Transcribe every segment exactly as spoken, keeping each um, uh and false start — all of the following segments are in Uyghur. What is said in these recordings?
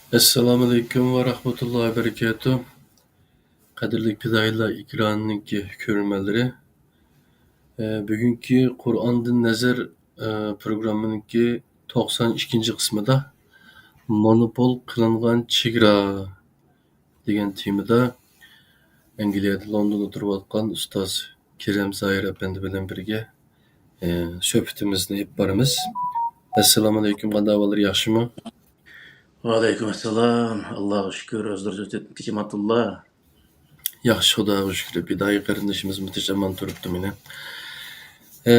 ئەسسالامۇئەلەيكۇم ۋە رەھمەتۇللاھى ۋە بەرىكاتۇھ. قەدىرلىك پىدائىيلار ئېكرانىنىڭكى كۆرۈرمەنلىرى، ئە، بۈگۈنكى قۇرئاندىن نەزەر، ئە، پروگراممىنىڭكى توقسان ئىككىنچى قىسمىدا مونوپول قىلىنغان چېگرا دېگەن تېمىدا ئەنگلىيەدە لوندوندا تۇرۇۋاتقان ئۇستاز كېرەم زاھىر ئەپەندى بىلەن بىرگە، ئە، سۆھبىتىمىزنى ئېلىپ بارىمىز. ئەسسالامۇئەلەيكۇم، قانداق ئەھۋاللار، ياخشىمۇ؟ ۋەئەلەيكۇم ئەسسالام. ئاللاغا شۈكۈر، ئۆزلىرىچە تىنچ-ئامانتۇللا. ياخشى، خۇداغا شۈكۈر. پىدائىي قېرىندىشىمىزمۇ تىنچ ئامان تۇرۇپتۇ مانا. ئە،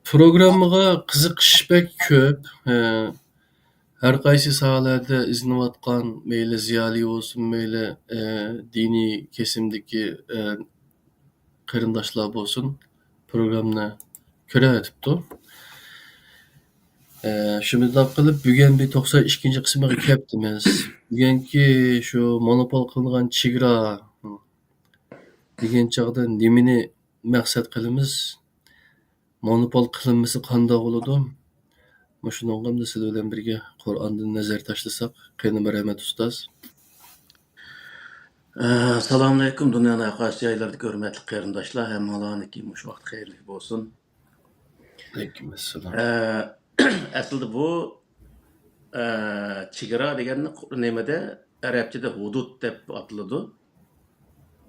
پروگراممىغا قىزىقىش بەك كۆپ. ئە، ھەر قايسى ساھەلەردە ئىزدىنىۋاتقان، مەيلى زىيالىي بولسۇن، مەيلى، ئە، دىنىي كېسىمدىكى، ئە، قېرىنداشلار بولسۇن، پروگراممىنى كۆرۈۋېتىپتۇ. ئە، شۇنداق قىلىپ، بۈگۈن بىر توقسان ئىككىنچى قىسمىغا كەپتىمىز. بۈگۈنكى شۇ مونوپول قىلىنغان چېگرا دېگەن چاغدا نېمىنى مەقسەت قىلىمىز؟ مونوپول قىلىنمىسا قانداق بولىدۇ؟ مۇشۇنىڭغا ئەمدى سىلەر بىلەن بىرگە قۇرئاندىن نەزەر تاشلىساق، قېنى مەرھەمەت ئۇستاز. ئەسسالامۇئەلەيكۇم، دۇنيانىڭ ھەر قايسى جايلىرىدىكى ھۆرمەتلىك قېرىنداشلار، ھەممىڭلارنىڭكى مۇشۇ ۋاقىت خەيرلىك بولسۇن. ئەلەيكۇم ئەسسالام. ئە، ئەسلىدە بۇ، ئە، چېگرا دېگەننى قۇ-، نېمىدە، ئەرەبچىدە ھۇدۇد دەپ ئاتىلىدۇ.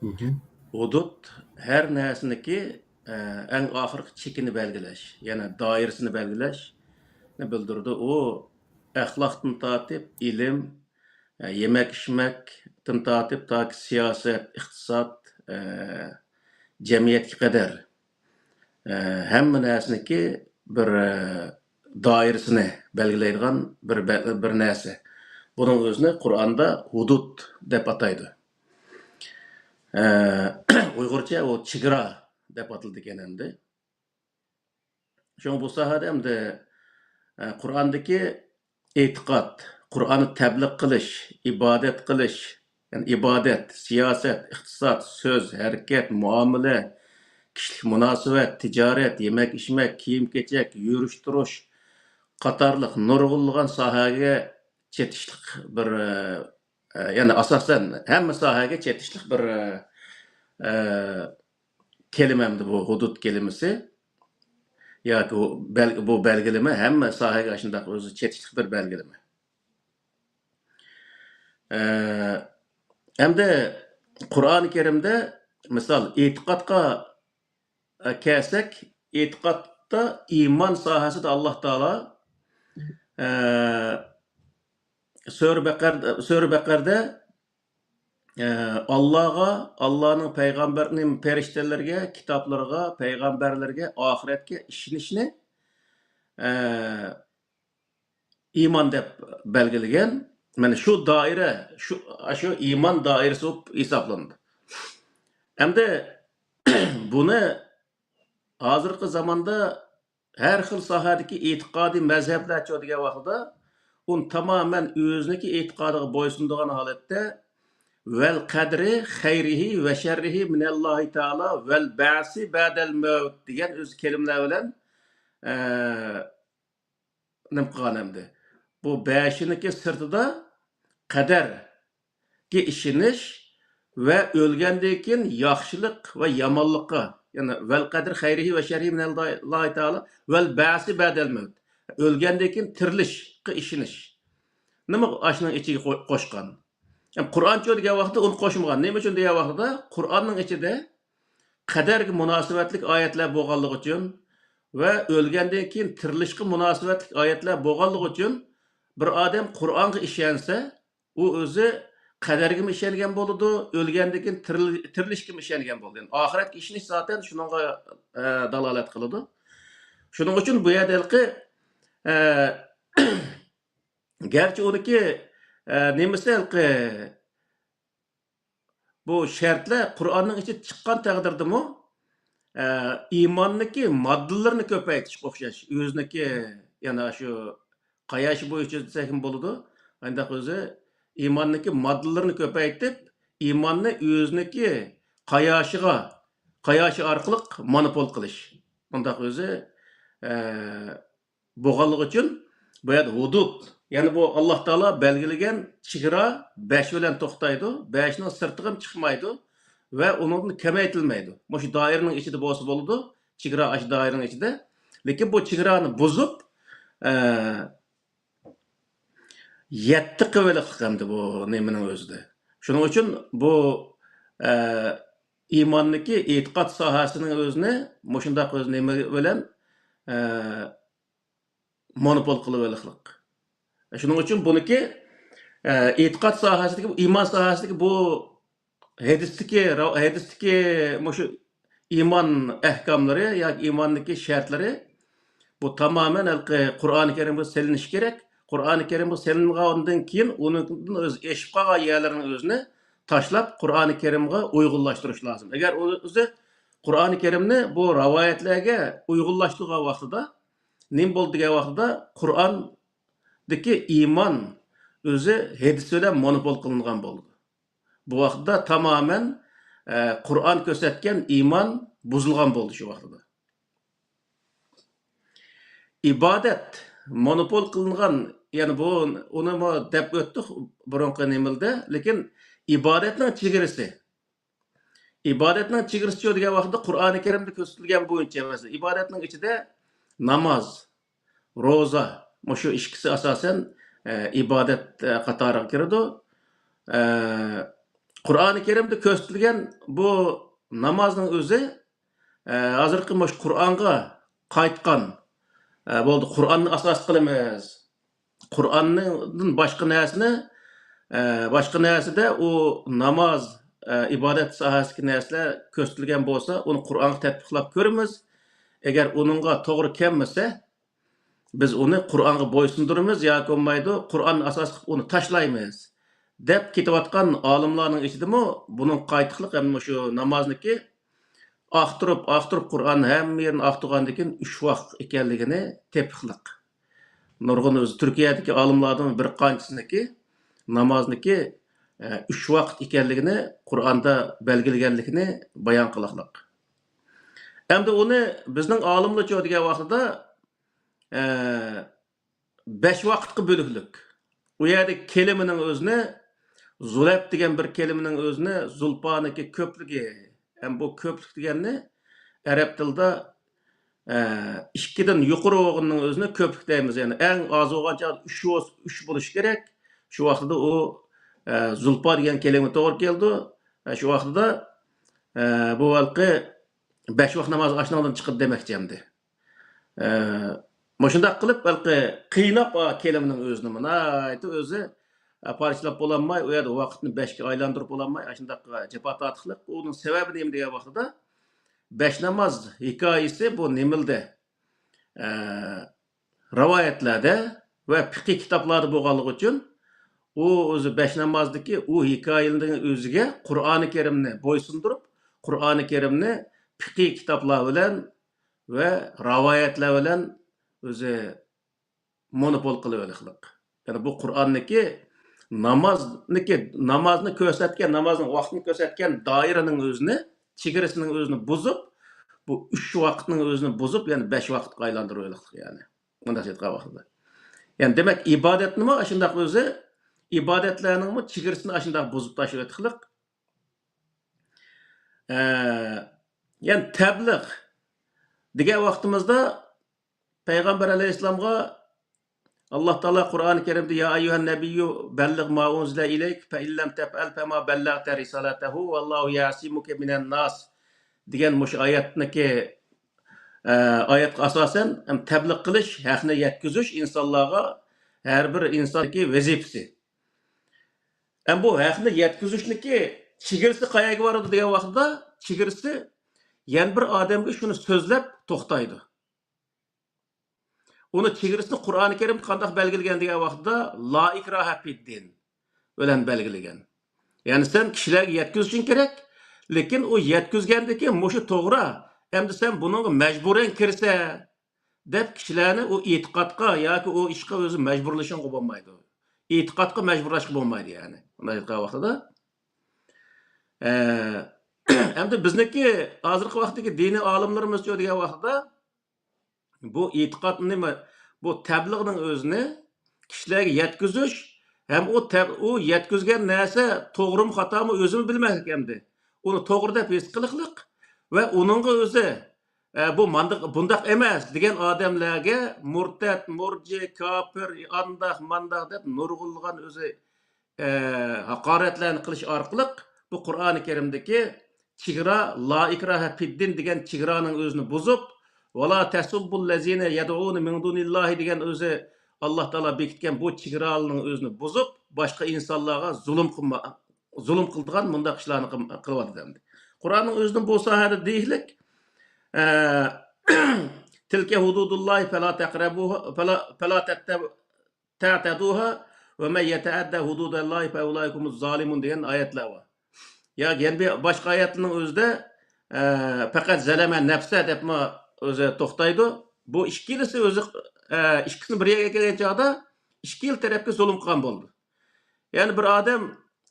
مھم. ھۇدۇد ھەر نەرسىنىڭكى، ئە، ئەڭ ئاخىرقى چېكىنى بەلگىلەش، يەنى دائىرىسىنى بەلگىلەشنى بىلدۈرىدۇ. ئۇ ئەخلاقتىن تارتىپ ئىلىم، ئە، يېمەك-ئىچمەكتىن تارتىپ تاكى سىياسەت، ئىقتىساد، ئە، جەمئىيەتكە قەدەر، ئە، ھەممە نەرسىنىڭكى بىر، ئە، دائىرىسىنى بەلگىلەيدىغان بىر بە-، بىر نەرسە. بۇنىڭ ئۆزىنى قۇرئاندا ھۇدۇد دەپ ئاتايدۇ. ئە، ئۇيغۇرچە ئۇ چېگرا دەپ ئاتىلىدىكەن ئەمدى. شۇڭا بۇ ساھەدە ئەمدى، ئە، قۇرئاندىكى ئېتىقاد، قۇرئاننى تەبلىغ قىلىش، ئىبادەت قىلىش، يەنى ئىبادەت، سىياسەت، ئىقتىساد، سۆز، ھەرىكەت، مۇئامىلە، كىشىلىك مۇناسىۋەت، تىجارەت، يېمەك-ئىچمەك، كىيىم-كېچەك، يۈرۈش-تۇرۇش قاتارلىق نۇرغۇنلىغان ساھەگە چېتىشلىق بىر، ئە، يەنى ئاساسەن ھەممە ساھەگە چېتىشلىق بىر، ئە، كەلىمە ئەمدى بۇ ھۇدۇد كەلىمىسى ياكى بۇ بەل-، بۇ بەلگىلىمە ھەممە ساھەگە ئاشۇنداق ئۆزى چېتىشلىق بىر بەلگىلىمە. ئە، ئەمدى قۇرئانى كەرىمدە مىسال ئېتىقادقا، ئە، كەلسەك، ئېتىقادتا ئىمان ساھەسىدە ئاللاھ تائالا، ئە، سۈرە بەقەر-، سۈرە بەقەردە، ئە، ئاللاھقا، ئاللاھنىڭ پەيغەمبەرنى، پەرىشتىلەرگە، كىتابلىرىغا، پەيغەمبەرلەرگە، ئاخىرەتكە ئىشىنىشنى، ئە، ئىمان دەپ بەلگىلىگەن. مانا شۇ دائىرە، شۇ، شۇ ئىمان دائىرىسى بولۇپ ھېسابلىنىدۇ. ئەمدى بۇنى ھازىرقى زاماندا ھەر خىل ساھەدىكى ئېتىقادىي مەزھەپلەرچۇ دېگەن ۋاقتىدا، ئۇنى تامامەن ئۆزىنىڭكى ئېتىقادىغا بويسۇنىدىغان ھالەتتە، ۋەل قەدرى خەيرىھى ۋە شەررىھى مىنەللاھى تائالا ۋەل بەئسى بەدەل مەۋت دېگەن ئۆزى كەلىمىلەر بىلەن، ئە، نېمە قىلغان ئەمدى؟ بۇ بەشىنىڭكى سىرتىدا قەدەرگە ئىشىنىش ۋە ئۆلگەندىن كېيىن ياخشىلىق ۋە يامانلىققا، يەنى ۋەل قەدر خەيرىھى ۋە شەررىھى مىنەللاھى تائالا ۋەل بەئسى بەدەل مەۋت. ئۆلگەندىن كېيىن تىرىلىشقا ئىشىنىش. نېمە ئاشۇنىڭ ئىچىگە قو-، قوشقان؟ يەنى قۇرئانچۇ دېگەن ۋاقىتتا ئۇنى قوشمىغان. نېمە ئۈچۈن دېگەن ۋاقتىدا قۇرئاننىڭ ئىچىدە قەدەرگە مۇناسىۋەتلىك ئايەتلەر بولغانلىقى ئۈچۈن ۋە ئۆلگەندىن كېيىن تىرىلىشقا مۇناسىۋەتلىك ئايەتلەر بولغانلىقى ئۈچۈن بىر ئادەم قۇرئانغا ئىشەنسە، ئۇ ئۆزى قەدەرگىمۇ ئىشەنگەن بولىدۇ، ئۆلگەندىن كېيىن تىرىل-، تىرىلىشكىمۇ ئىشەنگەن بولىدۇ. يەنى ئاخىرەتكە ئىشىنىش زاتەن شۇنىڭغا، ئە، دالالەت قىلىدۇ. شۇنىڭ ئۈچۈن بۇ يەردە ھېلىقى، ئە، گەرچە ئۇنىڭكى، ئە، نېمىسى ھېلىقى بۇ شەرتلەر قۇرئاننىڭ ئىچىدە چىققان تەقدىردىمۇ، ئە، ئىماننىڭكى ماددىلىرىنى كۆپەيتىشكە ئوخشاش. ئۆزىنىڭكى، يەنى شۇ قاياشى بويىچە دېسەكمۇ بولىدۇ. ئانداق ئۆزى ئىماننىڭكى ماددىلىرىنى كۆپەيتىپ، ئىماننى ئۆزىنىڭكى قاياشىغا، قاياشى ئارقىلىق مونوپول قىلىش. ئۇنداق ئۆزى، ئە، بولغانلىقى ئۈچۈن بۇ يەردە ھۇدۇد يەنى بۇ ئاللا تائالا بەلگىلىگەن چېگرا بەش بىلەن توختايدۇ، بەشنىڭ سىرتىغىمۇ چىقمايدۇ ۋە ئۇنىڭدىن كېمەيتىلمەيدۇ. مۇشۇ دائىرىنىڭ ئىچىدە بولسا بولىدۇ، چېگرا ئاشۇ دائىرىنىڭ ئىچىدە. لېكىن بۇ چېگرانى بۇزۇپ، ئە، يەتتە قىۋلىقلىق ئەمدى بۇ نېمىنىڭ ئۆزىدە. شۇنىڭ ئۈچۈن بۇ، ئە، ئىماندىكى ئېتىقاد ساھەسىنىڭ ئۆزىنى مۇشۇنداق ئۆز نېمە بىلەن، ئە، مونوپول قىلىۋېلىقلىق. شۇنىڭ ئۈچۈن بۇنىكى، ئە، ئېتىقاد ساھەسىدىكى، ئىمان ساھەسىدىكى بۇ ھەدىستىكى، ھەدىستىكى مۇشۇ ئىمان ئەھكاملىرى ياكى ئىماندىكى شەرتلىرى بۇ تامامەن ھېلىقى قۇرئانى كەرىمگە سېلىنىشى كېرەك. قۇرئانى كەرىمگە سېلىنغاندىن كېيىن ئۇنىڭدىن ئۆزى ئېشىپ قالغان يەرلىرىنىڭ ئۆزىنى تاشلاپ، قۇرئانى كەرىمگە ئۇيغۇنلاشتۇرۇش لازىم. ئەگەر ئۇ ئۆزى قۇرئانى كەرىمنى بۇ رىۋايەتلەرگە ئۇيغۇنلاشتۇرغان ۋاقتىدا نېمە بولدى دېگەن ۋاقتىدا، قۇرئاندىكى ئىمان ئۆزى ھەدىس بىلەن مونوپول قىلىنغان بولىدۇ. بۇ ۋاقىتتا تامامەن، ئە، قۇرئان كۆرسەتكەن ئىمان بۇزۇلغان بولدى شۇ ۋاقتىدا. ئىبادەت مونوپول قىلىنغان، يەنى بۇ، ئۇنىمۇ دەپ ئۆتتۇق بۇرۇنقى نېمىلدە، لېكىن ئىبادەتنىڭ چېگرىسى. ئىبادەتنىڭ چېگرىسىچۇ دېگەن ۋاقىتتا قۇرئانى كەرىمدە كۆرسىتىلگەن بويىچە ئەمەس. ئىبادەتنىڭ ئىچىدە ناماز، روزا، مۇشۇ ئىككىسى ئاساسەن، ئە، ئىبادەت، ئە، قاتارىغا كىرىدۇ. ئە، قۇرئانى كەرىمدە كۆرسىتىلگەن بۇ نامازنىڭ ئۆزى، ئە، ھازىرقى مۇشۇ قۇرئانغا قايتقان، ئە، بولدى، قۇرئاننى ئاساس قىلىمىز. قۇرئاندىن باشقا نەرسىنى، ئە، باشقا نەرسىدە ئۇ ناماز، ئە، ئىبادەت ساھەسىدىكى نەرسىلەر كۆرسىتىلگەن بولسا، ئۇنى قۇرئانغا تەتبىقلاپ كۆرىمىز. ئەگەر ئۇنىڭغا توغرا كەلمىسە، بىز ئۇنى قۇرئانغا بويسۇندۇرىمىز ياكى بولمايدۇ، قۇرئاننى ئاساس قىلىپ ئۇنى تاشلايمىز، دەپ كېتىۋاتقان ئالىملارنىڭ ئىچىدىمۇ بۇنىڭغا قايتىقلىق ھەم مۇشۇ نامازنىكى ئاختۇرۇپ، ئاختۇرۇپ، قۇرئاننىڭ ھەممە يېرىنى ئاختۇرغاندىن كېيىن ئۈچ ۋاقىت ئىكەنلىكىنى تېپىقلىق. نۇرغۇن ئۆزى تۈركىيەدىكى ئالىملاردىن بىر قانچىسىنىڭكى نامازنىكى، ئە، ئۈچ ۋاقىت ئىكەنلىكىنى قۇرئاندا بەلگىلىگەنلىكىنى بايان قىلىقلىق. ئەمدى ئۇنى بىزنىڭ ئالىملارچۇ دېگەن ۋاقتىدا، ئە، بەش ۋاقىتقا بۆلۈكلۈك. ئۇ يەردە كەلىمىنىڭ ئۆزىنى، زۇلەپ دېگەن بىر كەلىمىنىڭ ئۆزىنى زۇلپانىكى كۆپلۈكى، ھەم بۇ كۆپلۈك دېگەننى ئەرەب تىلىدا، ئە، ئىككىدىن يۇقىرى بولغىنىنىڭ ئۆزىنى كۆپلۈك دەيمىز. يەنى ئەڭ ئاز بولغان چاغدا ئۈچ بولس-، ئۈچ بولۇشى كېرەك. شۇ ۋاقتىدا ئۇ، ئە، زۇلپا دېگەن كەلىمە توغرا كېلىدۇ. ئە، شۇ ۋاقتىدا، ئە، بۇ ھېلىقى بەش ۋاقىت ناماز ئاشۇنىڭدىن چىقىدۇ دېمەكچى ئەمدى. ئە، مۇشۇنداق قىلىپ، بەلكى قىيناپ، ئا، كەلىمىنىڭ ئۆزىنىمۇ ناھايىتى ئۆزى، ئە، پارچىلاپ بولالماي، ئۇ يەردە ۋاقىتنى بەشكە ئايلاندۇرۇپ بولالماي، ئاشۇنداق، ئە، جاپا تارتىقلىق. ئۇنىڭ سەۋەبى نېمە دېگەن ۋاقتىدا، بەش ناماز ھېكايىسى بۇ نېمىلدە، ئە، رىۋايەتلەردە ۋە پىقىھ كىتابلاردا بولغانلىقى ئۈچۈن، ئۇ ئۆزى بەش نامازدىكى ئۇ ھېكايىلىرىنىڭ ئۆزىگە قۇرئانى كەرىمنى بويسۇندۇرۇپ، قۇرئانى كەرىمنى پىقىھ كىتابلار بىلەن ۋە رىۋايەتلەر بىلەن ئۆزى مونوپول قىلىۋېلىقلىق. يەنى بۇ قۇرئاننىكى نامازنىكى، نامازنى كۆرسەتكەن، نامازنىڭ ۋاقتىنى كۆرسەتكەن دائىرىنىڭ ئۆزىنى، چېگرىسىنىڭ ئۆزىنى بۇزۇپ، بۇ ئۈچ ۋاقىتنىڭ ئۆزىنى بۇزۇپ، يەنى بەش ۋاقىتقا ئايلاندۇرۇۋېلىقلىق يەنى. مۇنداق ئېيتقان ۋاقتىدا. يەنى دېمەك، ئىبادەتنىمۇ ئاشۇنداق ئۆزى، ئىبادەتلەرنىڭمۇ چېگرىسىنى ئاشۇنداق بۇزۇپ تاشلىۋېتىقلىق. ئە، يەنى تەبلىغ دېگەن ۋاقتىمىزدا پەيغەمبەر ئەلەيھىسسالامغا ئاللا تائالا قۇرئانى كەرىمدە، يا ئەييۇھەن نەبىييۇ بەللىغ ما ئۇنزىلە ئىلەيك، فەئىن لەم تەفئەل فەما بەللەغتە رىسالەتەھۇ، ۋەللاھۇ يەسىمۇكە مىنەن ناس دېگەن مۇشۇ ئايەتنىكى، ئە، ئايەتكە ئاساسەن، ھەم تەبلىغ قىلىش، ھەقنى يەتكۈزۈش ئىنسانلارغا ھەر بىر ئىنساننىڭكى ۋەزىپىسى. ھەم بۇ ھەقنى يەتكۈزۈشنىكى چېگرىسى قەيەرگە بارىدۇ دېگەن ۋاقتىدا، چېگرىسى يەنە بىر ئادەمگە شۇنى سۆزلەپ توختايدۇ. ئۇنى چېگرىسىنى قۇرئانى كەرىمدە قانداق بەلگىلىگەن دېگەن ۋاقتىدا، لا ئىكراھە فىددىن بىلەن بەلگىلىگەن. يەنى سەن كىشىلەرگە يەتكۈزۈشۈڭ كېرەك، لېكىن ئۇ يەتكۈزگەندىن كېيىن مۇشۇ توغرا، ئەمدى سەن بۇنىڭغا مەجبۇرەن كىرسە، دەپ كىشىلەرنى ئۇ ئېتىقادقا ياكى ئۇ ئىشقا ئۆزى مەجبۇرلىشىڭغا بولمايدۇ. ئېتىقادقا مەجبۇرلاشقا بولمايدۇ، يەنى. مۇنداق ئېيتقان ۋاقتىدا، ئە، ئەمدى بىزنىڭكى ھازىرقى ۋاقىتتىكى دىنىي ئالىملىرىمىزچۇ دېگەن ۋاقتىدا، بۇ ئېتىقاد نېمە؟ بۇ تەبلىغنىڭ ئۆزىنى كىشىلەرگە يەتكۈزۈش ھەم ئۇ تەب-، ئۇ يەتكۈزگەن نەرسە توغرىمۇ خاتامۇ ئۆزىمۇ بىلمەسلىك ئەمدى. ئۇنى توغرا دەپ ھېس قىلىقلىق ۋە ئۇنىڭغا ئۆزى، ئە، بۇ مانداق، بۇنداق ئەمەس دېگەن ئادەملەرگە مۇرتەت، مۇرجى، كاپىر، ئانداق، مانداق دەپ نۇرغۇنلىغان ئۆزى، ئە، ھاقارەتلەرنى قىلىش ئارقىلىق بۇ قۇرئانى كەرىمدىكى چېگرا، لا ئىكراھە فىددىن دېگەن چېگرانىڭ ئۆزىنى بۇزۇپ، ۋەلا تەسۇببۇللەزىنە يەدئۇنە مىن دۇنىللاھى دېگەن ئۆزى ئاللا تائالا بېكىتكەن بۇ چېگرالارنىڭ ئۆزىنى بۇزۇپ، باشقا ئىنسانلارغا زۇلۇم قىلما-، زۇلۇم قىلىدىغان مۇنداق ئىشلارنى قىل-، قىلىۋاتىدۇ ئەمدى. قۇرئاننىڭ ئۆزىدىن بۇ ساھەدە دېيىشلىك، ئە، تىلكە ھۇدۇدۇللاھى فەلا تەقرەبۇھا، فەلا، فەلا تەتتە-، تەتەدۇھا ۋە مەن يەتەئەددە ھۇدۇدەللاھى فەئۇلائىكە ھۇمۇز زالىمۇن دېگەن ئايەتلەر بار. يا، يەنە بىر باشقا ئايەتنىڭ ئۆزىدە، ئە، پەقەت زەلەمە نەپسە دەپمۇ ئۆزى توختايدۇ. بۇ ئىككىلىسى ئۆزى، ئە، ئىككىسىنى بىر يەرگە كەلگەن چاغدا ئىككىلا تەرەپكە زۇلۇم قىلغان بولىدۇ. يەنى بىر ئادەم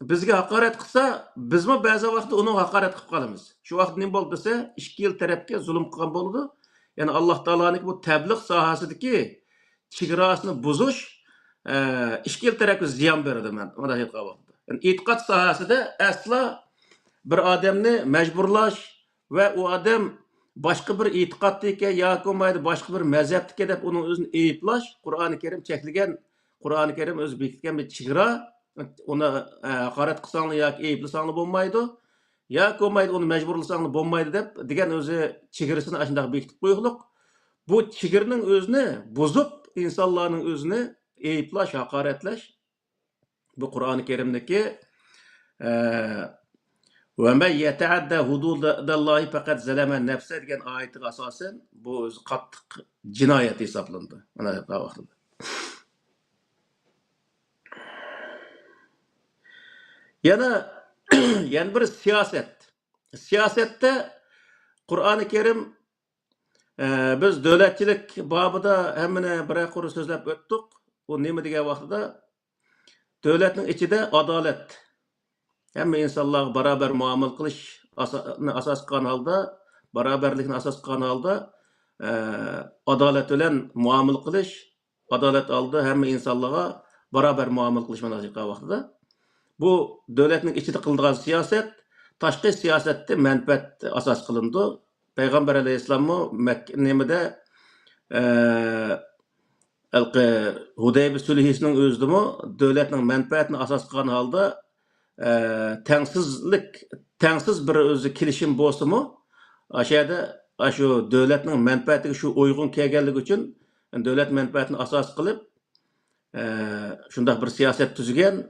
بىزگە ھاقارەت قىلسا، بىزمۇ بەزى ۋاقىتتا ئۇنىڭغا ھاقارەت قىلىپ قالىمىز. شۇ ۋاقىت نېمە بولدى دېسە، ئىككىلا تەرەپكە زۇلۇم قىلغان بولىدۇ. يەنى ئاللا تائالانىڭكى بۇ تەبلىغ ساھەسىدىكى چېگراسىنى بۇزۇش، ئە، ئىككىلا تەرەپكە زىيان بېرىدۇ، مەن مۇنداق ئېيتقان ۋاقىتتا. يەنى ئېتىقاد ساھەسىدە ئەسلا بىر ئادەمنى مەجبۇرلاش ۋە ئۇ ئادەم باشقا بىر ئېتىقادتىكەن ياكى بولمايدۇ باشقا بىر مەزھەپتىكەن دەپ ئۇنىڭ ئۆزىنى ئەيىبلەش، قۇرئانى كەرىم چەكلىگەن، قۇرئانى كەرىم ئۆزى بېكىتكەن بىر چېگرا، ئۇنى، ئە، ھاقارەت قىلساڭلار ياكى ئەيىبلىسەڭلار بولمايدۇ، ياكى بولمايدۇ ئۇنى مەجبۇرلىساڭلار بولمايدۇ دەپ دېگەن ئۆزى چېگرىسىنى ئاشۇنداق بېكىتىپ قويۇقلۇق. بۇ چېگرىنىڭ ئۆزىنى بۇزۇپ، ئىنسانلارنىڭ ئۆزىنى ئەيىبلەش، ھاقارەتلەش، بۇ قۇرئانى كەرىمدىكى، ئە، ۋە مەن يەتەئەددە ھۇدۇدەللاھى پەقەت زەلەمە نەپسە دېگەن ئايىتىگە ئاساسەن، بۇ ئۆزى قاتتىق جىنايەت ھېسابلىنىدۇ. مانا ۋاقتىدا. يەنە، يەنە بىر سىياسەت. سىياسەتتە قۇرئانى كەرىم، ئە، بىز دۆلەتچىلىك بابىدا ھەممىنى بىرەر قۇر سۆزلەپ ئۆتتۇق. ئۇ نېمە دېگەن ۋاقتىدا، دۆلەتنىڭ ئىچىدە ئادالەت، ھەممە ئىنسانلارغا باراۋەر مۇئامىلە قىلىش ئاسا-، نى ئاساس قىلغان ھالدا، باراۋەرلىكنى ئاساس قىلغان ھالدا، ئە، ئادالەت بىلەن مۇئامىلە قىلىش، ئادالەت ئالدىدا ھەممە ئىنسانلارغا باراۋەر مۇئامىلە قىلىش مۇناسىۋەتلىك ۋاقتىدا، بۇ دۆلەتنىڭ ئىچىدە قىلىدىغان سىياسەت، تاشقى سىياسەتتە مەنپەئەت ئاساس قىلىنىدۇ. پەيغەمبەر ئەلەيھىسسالاممۇ مەك-، نېمىدە، ئە، ھېلىقى ھۇدەيبىيە سۈلھىسىنىڭ ئۆزىدىمۇ دۆلەتنىڭ مەنپەئەتىنى ئاساس قىلغان ھالدا، ئە، تەڭسىزلىك، تەڭسىز بىر ئۆزى كېلىشىم بولسىمۇ، ئاشۇ يەردە، ئاشۇ دۆلەتنىڭ مەنپەئەتىگە شۇ ئۇيغۇن كەلگەنلىكى ئۈچۈن، دۆلەت مەنپەئەتىنى ئاساس قىلىپ، ئە، شۇنداق بىر سىياسەت تۈزگەن.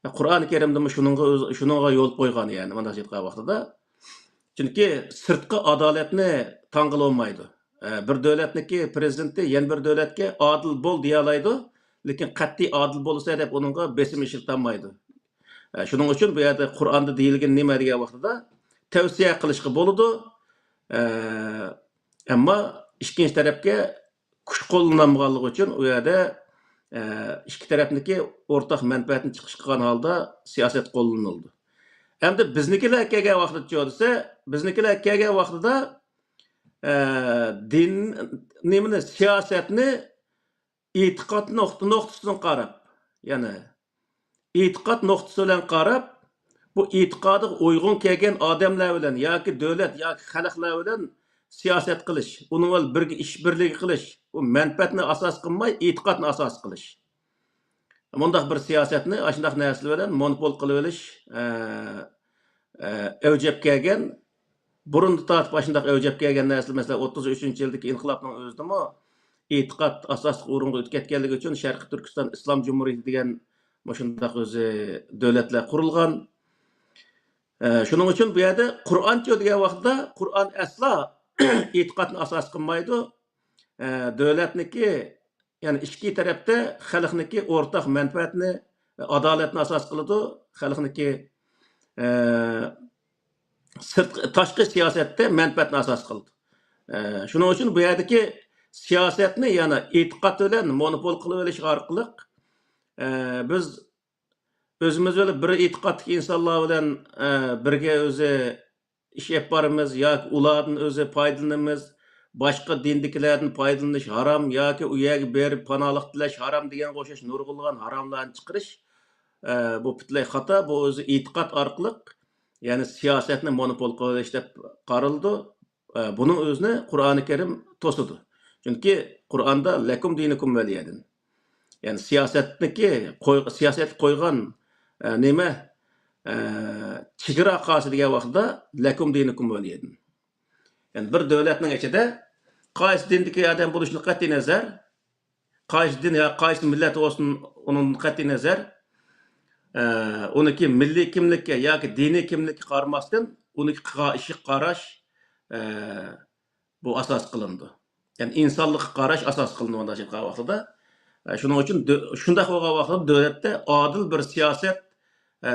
قۇرئانى كەرىمدىمۇ شۇنىڭغا ئۆز-، شۇنىڭغا يول قويغان، يەنى، مۇنداق ئېيتقان ۋاقتىدا. چۈنكى سىرتقى ئادالەتنى تاڭغىلى بولمايدۇ. ئە، بىر دۆلەتنىڭكى پرېزىدېنتى يەنە بىر دۆلەتكە ئادىل بول دېيەلەيدۇ، لېكىن قەتئىي ئادىل بولىسەن دەپ ئۇنىڭغا بېسىم ئىشلىتەلمەيدۇ. ئە، شۇنىڭ ئۈچۈن بۇ يەردە قۇرئاندا دېيىلگىنى نېمە دېگەن ۋاقتىدا، تەۋسىيە قىلىشقا بولىدۇ. ئە، ئەمما ئىككىنچى تەرەپكە كۈچ قوللىنالمىغانلىقى ئۈچۈن ئۇ يەردە، ئە، ئىككى تەرەپنىڭكى ئورتاق مەنپەئەتىنى چىقىش قىلغان ھالدا سىياسەت قوللىنىلىدۇ. ئەمدى بىزنىڭكىلەر كەلگەن ۋاقتىچۇ دېسە، بىزنىڭكىلەر كەلگەن ۋاقتىدا، ئە، دىن، نېمىنى، سىياسەتنى ئېتىقاد نۇقتا-، نۇقتىسىدىن قاراپ، يەنى ئېتىقاد نۇقتىسى بىلەن قاراپ، بۇ ئېتىقادىغا ئۇيغۇن كەلگەن ئادەملەر بىلەن ياكى دۆلەت ياكى خەلقلەر بىلەن سىياسەت قىلىش، ئۇنىڭ بىلەن بىرگە ئىش بىرلىكى قىلىش، بۇ مەنپەئەتنى ئاساس قىلماي، ئېتىقادنى ئاساس قىلىش. مۇنداق بىر سىياسەتنى ئاشۇنداق نەرسىلەر بىلەن مونوپول قىلىۋېلىش، ئە، ئە، ئەۋج ئېلىپ كەلگەن، بۇرۇندىن تارتىپ ئاشۇنداق ئەۋج ئېلىپ كەلگەن نەرسىلەر، مەسىلەن، ئوتتۇز ئۈچىنچى يىلدىكى ئىنقىلابنىڭ ئۆزىدىمۇ ئېتىقاد ئاساسلىق ئورۇنغا ئۆتۈپ كەتكەنلىكى ئۈچۈن شەرقىي تۈركىستان ئىسلام جۇمھۇرىيىتى دېگەن مۇشۇنداق ئۆزى دۆلەتلەر قۇرۇلغان. ئە، شۇنىڭ ئۈچۈن بۇ يەردە قۇرئانچۇ دېگەن ۋاقىتتا قۇرئان ئەسلا ئېتىقادنى ئاساس قىلمايدۇ. ئە، دۆلەتنىكى، يەنى ئىچكى تەرەپتە خەلقنىكى ئورتاق مەنپەئەتنى، ئادالەتنى ئاساس قىلىدۇ. خەلقنىكى، ئە، سىرت-، تاشقى سىياسەتتە مەنپەئەتنى ئاساس قىلىدۇ. ئە، شۇنىڭ ئۈچۈن بۇ يەردىكى سىياسەتنى يەنە ئېتىقاد بىلەن مونوپول قىلىۋېلىش ئارقىلىق، ئە، بىز ئۆزىمىز بىلەن بىر ئېتىقادتىكى ئىنسانلار بىلەن، ئە، بىرگە ئۆزى ئىش ئېلىپ بارىمىز ياكى ئۇلاردىن ئۆزى پايدىلىنىمىز. باشقا دىندىكىلەردىن پايدىلىنىش ھارام ياكى ئۇ يەرگە بېرىپ پاناھلىق تىلەش ھارام دېگەنگە ئوخشاش نۇرغۇنلىغان ھاراملارنى چىقىرىش، ئە، بۇ پۈتۈنلەي خاتا. بۇ ئۆزى ئېتىقاد ئارقىلىق، يەنى سىياسەتنى مونوپول قىلىۋېلىش دەپ قارىلىدۇ. ئە، بۇنىڭ ئۆزىنى قۇرئانى كەرىم توسىدۇ. چۈنكى قۇرئاندا «لەكۇم دىنۇكۇم ۋەلىيەدىن». يەنى سىياسەتنىكى قوي-، سىياسەتكە قويغان، ئە، نېمە، ئە، چېگرا قالسا دېگەن ۋاقتىدا «لەكۇم دىنۇكۇم ۋەلىيەدىن». يەنى بىر دۆلەتنىڭ ئىچىدە قايسى دىندىكى ئادەم بولۇشىدىن قەتئىينەزەر، قايسى دىن يا قايسى مىللەت بولسۇن، ئۇنىڭدىن قەتئىينەزەر، ئە، ئۇنىڭكى مىللىي كىملىككە ياكى دىنىي كىملىككە قارىماستىن، ئۇنىڭكى قىلغان ئىشىغا قاراش، ئە، بۇ ئاساس قىلىنىدۇ. يەنى ئىنسانلىققا قاراش ئاساس قىلىنىدۇ مۇنداق ئېيتقان ۋاقتىدا. ئە، شۇنىڭ ئۈچۈن دۆ-، شۇنداق بولغان ۋاقتىدا دۆلەتتە ئادىل بىر سىياسەت، ئە،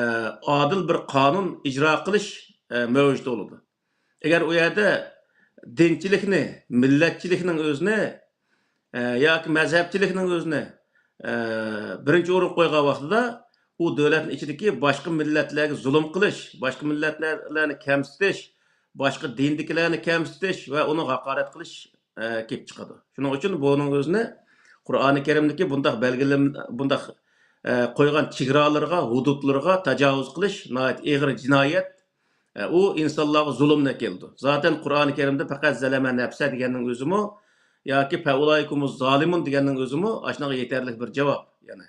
ئادىل بىر قانۇن ئىجرا قىلىش، ئە، مەۋجۇت بولىدۇ. ئەگەر ئۇ يەردە دىنچىلىكنى، مىللەتچىلىكنىڭ ئۆزىنى، ئە، ياكى مەزھەپچىلىكنىڭ ئۆزىنى، ئە، بىرىنچى ئورۇنغا قويغان ۋاقتىدا، ئۇ دۆلەتنىڭ ئىچىدىكى باشقا مىللەتلەرگە زۇلۇم قىلىش، باشقا مىللەتلەرنى كەمسىتىش، باشقا دىندىكىلەرنى كەمسىتىش ۋە ئۇنىڭغا ھاقارەت قىلىش، ئە، كېلىپ چىقىدۇ. شۇنىڭ ئۈچۈن بۇنىڭ ئۆزىنى قۇرئانى كەرىمدىكى بۇنداق بەلگىلىم-، بۇنداق، ئە، قويغان چېگرالىرىغا، ھۇدۇدلىرىغا تاجاۋۇز قىلىش ناھايىتى ئېغىر جىنايەت. ئە، ئۇ ئىنسانلارغا زۇلۇمنى ئەكېلىدۇ. زاتەن قۇرئانى كەرىمدە «پەقەت زەلەمە نەپسە» دېگەننىڭ ئۆزىمۇ ياكى «فەئۇلائىكۇمۇز زالىمۇن» دېگەننىڭ ئۆزىمۇ ئاشۇنىڭغا يېتەرلىك بىر جاۋاب. يەنى،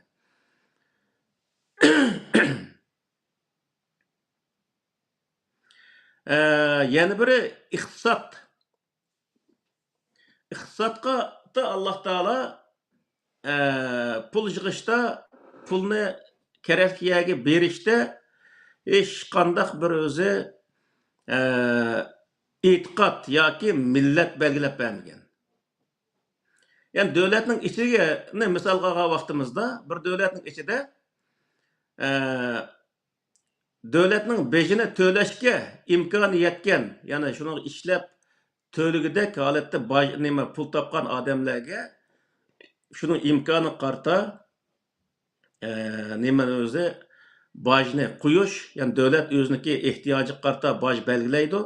ئە، يەنە بىرى ئىقتىساد. ئىقتىسادقا دا ئاللاھ تائالا، ئە، پۇل يىغىشتا، پۇلنى كېرەكلىك يەرگە بېرىشتە ھېچقانداق بىر ئۆزى، ئە، ئېتىقاد ياكى مىللەت بەلگىلەپ بەرمىگەن. يەنى دۆلەتنىڭ ئىچىنى مىسالغا ئالغان ۋاقتىمىزدا، بىر دۆلەتنىڭ ئىچىدە، ئە، دۆلەتنىڭ بېجىنى تۆلەشكە ئىمكانى يەتكەن، يەنى شۇنىڭغا ئىشلەپ تۆلىگۈدەك ھالەتتە باج، نېمە، پۇل تاپقان ئادەملەرگە شۇنىڭ ئىمكانىغا قارىتا، ئە، نېمە ئۆزى، باجنى قويۇش، يەنى دۆلەت ئۆزىنىڭكى ئېھتىياجىغا قارىتا باج بەلگىلەيدۇ.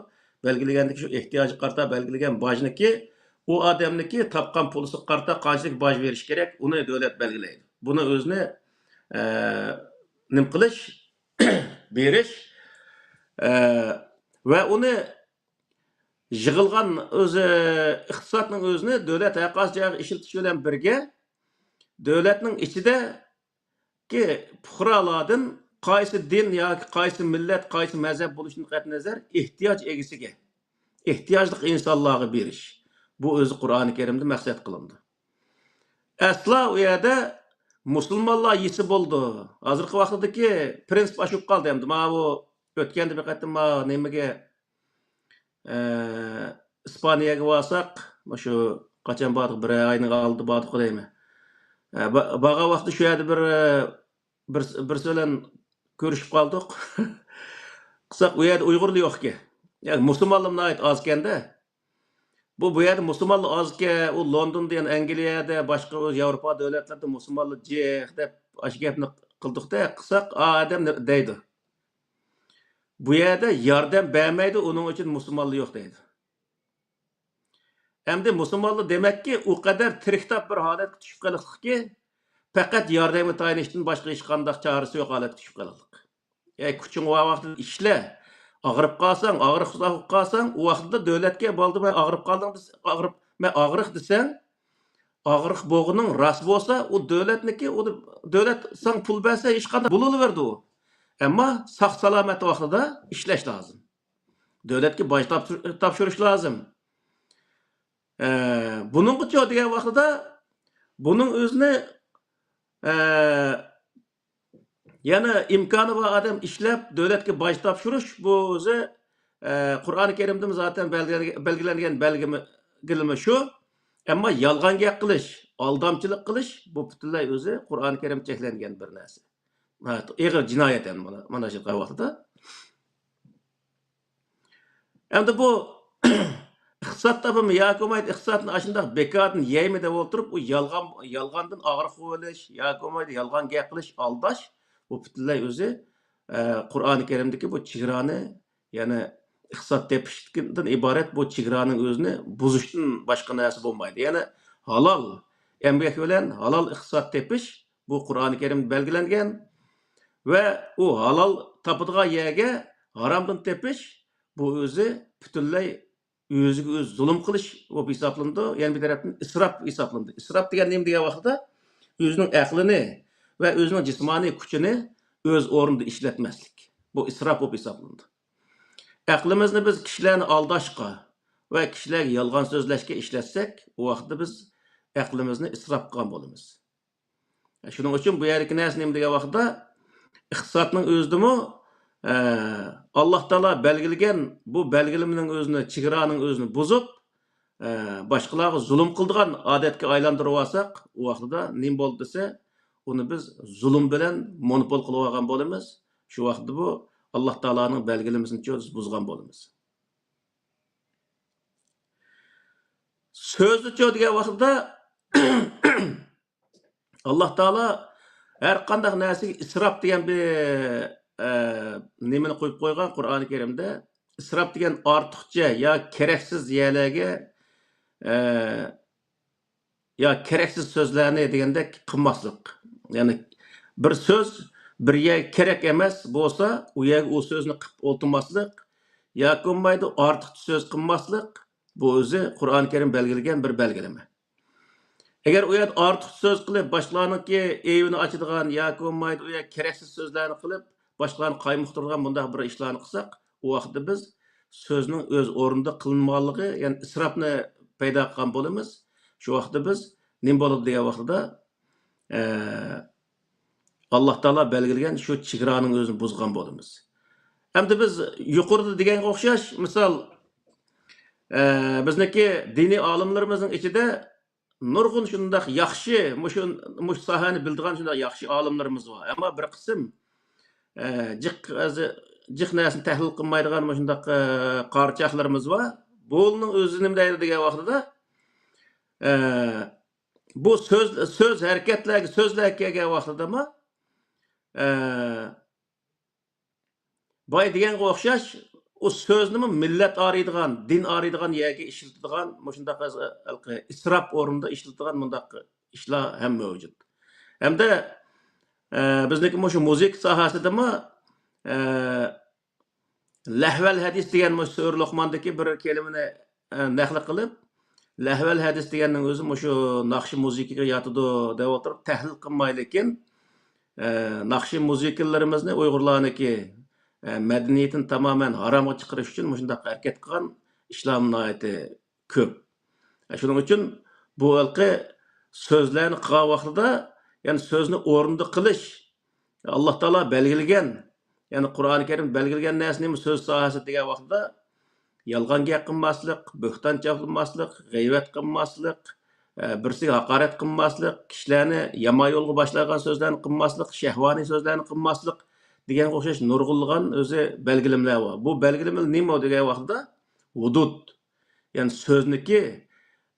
بەلگىلىگەندىكى شۇ ئېھتىياجىغا قارىتا بەلگىلىگەن باجنىكى، ئۇ ئادەمنىكى تاپقان پۇلىسىغا قارىتا قانچىلىك باج بېرىش كېرەك، ئۇنى دۆلەت بەلگىلەيدۇ. بۇنى ئۆزىنى، ئە، نېمە قىلىش، بېرىش، ئە، ۋە ئۇنى يىغىلغان ئۆزى ئىقتىسادنىڭ ئۆزىنى دۆلەت ھەرقايسى جايغا ئىشلىتىش بىلەن بىرگە، دۆلەتنىڭ ئىچىدىكى پۇقرالاردىن قايسى دىن ياكى قايسى مىللەت، قايسى مەزھەپ بولۇشىدىن قەتئىينەزەر، ئېھتىياج ئىگىسىگە، ئېھتىياجلىق ئىنسانلارغا بېرىش. بۇ ئۆزى قۇرئانى كەرىمدە مەقسەت قىلىنىدۇ. ئەسلا ئۇ يەردە مۇسۇلمانلار يېسە بولىدۇ. ھازىرقى ۋاقىتتىكى پرىنسىپ ئاشۇپ قالدى ئەمدى. ماۋۇ ئۆتكەندە بىر قېتىم ماۋۇ نېمىگە، ئە، ئىسپانىيەگە بارساق، مۇشۇ قاچان باردۇق، بىر ئاينىڭ ئالدىدا باردۇق دەيمەن. ئە، با-، بارغان ۋاقىتتا شۇ يەردە بىر، ئە، بىر، بىرسى بىلەن كۆرۈشۈپ قالدۇق. قىلساق، ئۇ يەردە ئۇيغۇرلا يوق ئىكەن. يەنى مۇسۇلمانلار ناھايىتى ئاز ئىكەندە. بۇ، بۇ يەردە مۇسۇلمانلار ئاز ئىكەن، ئۇ لوندوندا، يەنە ئەنگلىيەدە، باشقا ئۇ ياۋروپا دۆلەتلىرىدە مۇسۇلمانلار جىق دەپ ئاشۇ گەپنى قىلدۇقتە، قىلساق، ئا ئادەم دەيدۇ. بۇ يەردە ياردەم بەرمەيدۇ، ئۇنىڭ ئۈچۈن مۇسۇلمانلار يوق دەيدۇ. ئەمدى مۇسۇلمانلار دېمەككى، ئۇ قەدەر تىرىكتاپ بىر ھالەتكە چۈشۈپ قېلىقلىقكى، پەقەت ياردەمگە تايىنىشتىن باشقا ھېچقانداق چارىسى يوق ھالەتكە چۈشۈپ قېلىقلىق. ئەي، كۈچۈڭ بار ۋاقتىدا ئىشلە. ئاغرىپ قالساڭ، ئاغرىق قالساڭ، ئۇ ۋاقتىدا دۆلەتكە، «بولدى، مەن ئاغرىپ قالدىم» دېسە، ئاغرىپ، مەن ئاغرىق دېسەڭ، ئاغرىق بولغىنىڭ راست بولسا، ئۇ دۆلەتنىكى، ئۇ دۆلەت ساڭا پۇل بەرسە، ھېچقانداق بولۇۋېرىدۇ ئۇ. ئەمما ساق-سالامەت ۋاقتىدا ئىشلەش لازىم. دۆلەتكە باج تاپشۇر-، تاپشۇرۇش لازىم. ئە، بۇنىڭغىچۇ دېگەن ۋاقتىدا، بۇنىڭ ئۆزىنى، ئە، يەنە ئىمكانى بار ئادەم ئىشلەپ، دۆلەتكە باج تاپشۇرۇش، بۇ ئۆزى، ئە، قۇرئانى كەرىمدىمۇ زاتەن بەلگىلەنگەن، بەلگىلەنگەن بەلگىمۇ، بەلگىلىمە شۇ. ئەمما يالغان گەپ قىلىش، ئالدامچىلىق قىلىش، بۇ پۈتۈنلەي ئۆزى قۇرئانى كەرىم چەكلەنگەن بىر نەرسە. ناھايىتى ئېغىر جىنايەت ئەمدى مانا، مانا شۇ ۋاقتىدا. ئەمدى بۇ ئىقتىساد تاپىمۇ ياكى بولمايدۇ، ئىقتىسادنى ئاشۇنداق بىكاردىن يەيمۇ دەپ ئولتۇرۇپ، ئۇ يالغان، يالغاندىن ئاغرىق بولۇش ياكى بولمايدۇ، يالغان گەپ قىلىش، ئالداش، بۇ پۈتۈنلەي ئۆزى، ئە، قۇرئانى كەرىمدىكى بۇ چېگرانى، يەنى ئىقتىساد تېپىشتىن ئىبارەت بۇ چېگرانىڭ ئۆزىنى بۇزۇشتىن باشقا نەرسە بولمايدۇ. يەنى ھالال ئەمگەك بىلەن ھالال ئىقتىساد تېپىش، بۇ قۇرئانى كەرىمدە بەلگىلەنگەن. ۋە ئۇ ھالال تاپىدىغان يەرگە ھارامدىن تېپىش، بۇ ئۆزى پۈتۈنلەي ئۆزىگە ئۆزى زۇلۇم قىلىش بولۇپ ھېسابلىنىدۇ. يەنە بىر تەرەپتىن ئىسراپ ھېسابلىنىدۇ. ئىسراپ دېگەن نېمە دېگەن ۋاقىتتا، ئۆزىنىڭ ئەقلىنى ۋە ئۆزىنىڭ جىسمانىي كۈچىنى ئۆز ئورنىدا ئىشلەتمەسلىك. بۇ ئىسراپ بولۇپ ھېسابلىنىدۇ. ئەقلىمىزنى بىز كىشىلەرنى ئالداشقا ۋە كىشىلەرگە يالغان سۆزلەشكە ئىشلەتسەك، ئۇ ۋاقىتتا بىز ئەقلىمىزنى ئىسراپ قىلغان بولىمىز. شۇنىڭ ئۈچۈن بۇ يەردىكى نەرسە نېمە دېگەن ۋاقىتتا، ئىقتىسادنىڭ ئۆزىدىمۇ، ئە، ئاللاھ تائالا بەلگىلىگەن بۇ بەلگىلىمىنىڭ ئۆزىنى، چېگرانىڭ ئۆزىنى بۇزۇپ، ئە، باشقىلارغا زۇلۇم قىلىدىغان ئادەتكە ئايلاندۇرۇۋالساق، ئۇ ۋاقتىدا نېمە بولدى دېسە، ئۇنى بىز زۇلۇم بىلەن مونوپول قىلىۋالغان بولىمىز. شۇ ۋاقىتتا بۇ ئاللاھ تائالانىڭ بەلگىلىمىسىنى بۇزغان بولىمىز. سۆزنىچۇ دېگەن ۋاقتىدا، ئاللاھ تائالا ھەر قانداق نەرسىگە ئىسراپ دېگەن بىر، ئە، نېمىنى قويۇپ قويغان قۇرئانى كەرىمدە. ئىسراپ دېگەن ئارتۇقچە يا كېرەكسىز يەرلەرگە، ئە، يا كېرەكسىز سۆزلەرنى دېگەندەك قىلماسلىق. يەنى بىر سۆز بىر يەرگە كېرەك ئەمەس بولسا، ئۇ يەرگە ئۇ سۆزنى قىلىپ ئولتۇرماسلىق. ياكى بولمايدۇ، ئارتۇقچە سۆز قىلماسلىق. بۇ ئۆزى قۇرئانى كەرىم بەلگىلىگەن بىر بەلگىلىمە. ئەگەر ئۇ يەردە ئارتۇق سۆز قىلىپ، باشقىلارنىڭكى ئەيىبىنى ئاچىدىغان ياكى بولمايدۇ، ئۇ يەردە كېرەكسىز سۆزلەرنى قىلىپ، باشقىلارنى قايمۇقتۇرىدىغان بۇنداق بىر ئىشلارنى قىلساق، ئۇ ۋاقىتتا بىز سۆزنىڭ ئۆز ئورنىدا قىلىنمىغانلىقى، يەنى ئىسراپنى پەيدا قىلغان بولىمىز. شۇ ۋاقىتتا بىز نېمە بولىدۇ دېگەن ۋاقتىدا، ئە، ئاللاھ تائالا بەلگىلىگەن شۇ چېگرانىڭ ئۆزىنى بۇزغان بولىمىز. ئەمدى بىز يۇقىرىدا دېگەنگە ئوخشاش، مىسال، ئە، بىزنىڭكى دىنىي ئالىملىرىمىزنىڭ ئىچىدە نۇرغۇن شۇنداق ياخشى، مۇشۇ، مۇشۇ ساھەنى بىلىدىغان شۇنداق ياخشى ئالىملىرىمىز بار. ئەمما بىر قىسىم، ئە، جىق، جىق نەرسىنى تەھلىل قىلمايدىغان مۇشۇنداق، ئە، قارىچاقلىرىمىز بار. بۇنىڭ ئۆزى نېمە دەيدۇ دېگەن ۋاقتىدا، ئە، بۇ سۆز، سۆز ھەرىكەتلەرگە، سۆزلەرگە كەلگەن ۋاقتىدىمۇ، ئە، بايا دېگەنگە ئوخشاش، ئۇ سۆزنىمۇ مىللەت ئايرىيدىغان، دىن ئايرىيدىغان يەرگە ئىشلىتىدىغان، مۇشۇنداق ئىسراپ ئورنىدا ئىشلىتىدىغان مۇنداق ئىشلار ھەم مەۋجۇت. ھەمدە، ئە، بىزنىڭكى مۇشۇ مۇزىكا ساھەسىدىمۇ، ئە، لەھۋەل ھەدىس دېگەن مۇشۇ سۈرە لوقماندىكى بىر كەلىمىنى، ئە، نەقىل قىلىپ، لەھۋەل ھەدىس دېگەننىڭ ئۆزى مۇشۇ ناخشا مۇزىكىغا ياتىدۇ دەپ ئولتۇرۇپ تەھلىل قىلمايلىكىن، ئە، ناخشا مۇزىكىلىرىمىزنى ئۇيغۇرلارنىڭكى، ئە، مەدەنىيىتىنى تامامەن ھارامغا چىقىرىش ئۈچۈن مۇشۇنداق ھەرىكەت قىلغان ئىشلار ناھايىتى كۆپ. شۇنىڭ ئۈچۈن بۇ ھېلىقى سۆزلەرنى قىلغان ۋاقتىدا، يەنى سۆزنى ئورنىدا قىلىش، ئاللاھ تائالا بەلگىلىگەن، يەنى قۇرئانى كەرىم بەلگىلىگەن نەرسىنى سۆز ساھەسى دېگەن ۋاقتىدا يالغان گەپ قىلماسلىق، بۆھتان چاپلىماسلىق، غەيۋەت قىلماسلىق، ئە، بىرسىگە ھاقارەت قىلماسلىق، كىشىلەرنى يامان يولغا باشلايدىغان سۆزلەرنى قىلماسلىق، شەھۋانىي سۆزلەرنى قىلماسلىق دېگەنگە ئوخشاش نۇرغۇنلىغان ئۆزى بەلگىلىمىلەر بار. بۇ بەلگىلىمىلەر نېمە دېگەن ۋاقتىدا، ھۇدۇد، يەنى سۆزنىكى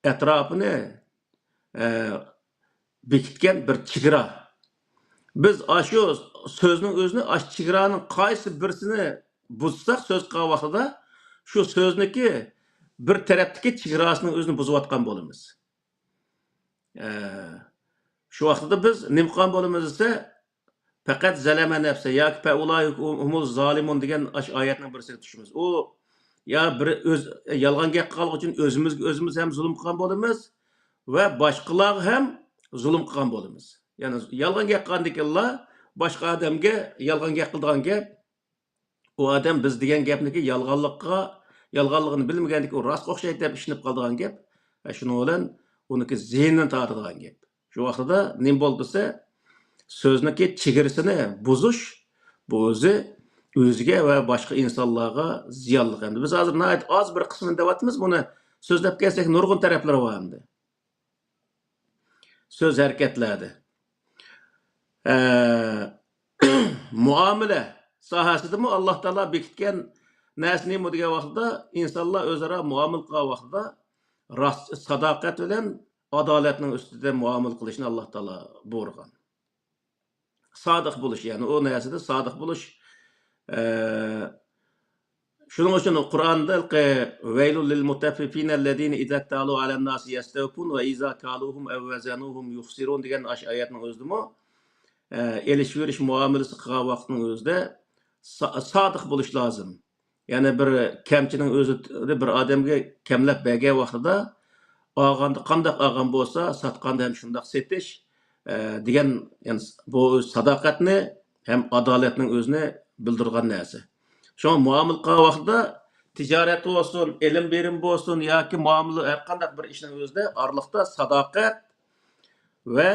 ئەتراپىنى، ئە، بېكىتكەن بىر چېگرا. بىز ئاشۇ سۆزنىڭ ئۆزىنى، ئاشۇ چېگرانىڭ قايسى بىرسىنى بۇزساق سۆز قىلغان ۋاقتىدا، شۇ سۆزنىكى بىر تەرەپتىكى چېگراسىنىڭ ئۆزىنى بۇزۇۋاتقان بولىمىز. ئە، شۇ ۋاقتىدا بىز نېمە قىلغان بولىمىز دېسە، پەقەت زەلەمە نەپسە ياكى فەئۇلائىكە ھۇمۇز زالىمۇن دېگەن ئاشۇ ئايەتنىڭ بىرسىگە چۈشىمىز. ئۇ، يا بىر ئۆز، يالغان گەپ قىلغانلىقى ئۈچۈن ئۆزىمىزگە ئۆزىمىز ھەم زۇلۇم قىلغان بولىمىز ۋە باشقىلارغا ھەم زۇلۇم قىلغان بولىمىز. يەنى يالغان گەپ قىلغاندىكىنلا باشقا ئادەمگە يالغان گەپ قىلىدىغان گەپ، ئۇ ئادەم بىز دېگەن گەپنىكى يالغانلىققا، يالغانلىقىنى بىلمىگەندىكىن ئۇ راستقا ئوخشايدۇ دەپ ئىشىنىپ قالىدىغان گەپ. شۇنىڭ بىلەن ئۇنىڭكى زىيىنىنى تارتىدىغان گەپ. شۇ ۋاقتىدا نېمە بولدى دېسە، سۆزنىڭكى چېگرىسىنى بۇزۇش، بۇ ئۆزى ئۆزىگە ۋە باشقا ئىنسانلارغا زىيانلىق. ئەمدى بىز ھازىر ناھايىتى ئاز بىر قىسمىنى دەۋاتىمىز، بۇنى سۆزلەپ كەلسەك نۇرغۇن تەرەپلىرى بار ئەمدى. سۆز ھەرىكەتلەردە. ئە، مۇئامىلە ساھەسىدىمۇ ئاللاھ تائالا بېكىتكەن نەرسە نېمە دېگەن ۋاقتىدا، ئىنسانلار ئۆزئارا مۇئامىلە قىلغان ۋاقتىدا راست، ساداقەت بىلەن ئادالەتنىڭ ئۈستىدە مۇئامىلە قىلىشنى ئاللاھ تائالا بۇيرۇغان. سادىق بولۇش، يەنى ئۇ نەرسىدە سادىق بولۇش، ئە، شۇنىڭ ئۈچۈن قۇرئاندا ۋەيلۇل لىل مۇتەففىفىنە لەزىنە ئىزا تالۇ ئەلەن ناسى يەستەۋپۇن ۋە ئىزا كالۇھۇم ئەۋ ۋەزەنۇھۇم يۇخسىرۇن دېگەن ئاشۇ ئايەتنىڭ ئۆزىدىمۇ، ئە، ئېلىش بېرىش مۇئامىلىسى قىلغان ۋاقىتنىڭ ئۆزىدە سا-، سادىق بولۇش لازىم. يەنى بىر كەمچىنىڭ ئۆزى بىر ئادەمگە كەملەپ بەرگەن ۋاقتىدا ئالغاندا قانداق ئالغان بولسا، ساتقاندا ھەم شۇنداق سېتىش، ئە، دېگەن، يەنى بۇ ساداقەتنى ھەم ئادالەتنىڭ ئۆزىنى بىلدۈرىدىغان نەرسە. شۇڭا مۇئامىلە قىلغان ۋاقتىدا تىجارەت بولسۇن، ئېلىم بېرىم بولسۇن ياكى مۇئامىلە ھەر قانداق بىر ئىشنىڭ ئۆزىدە ئارىلىقتا ساداقەت ۋە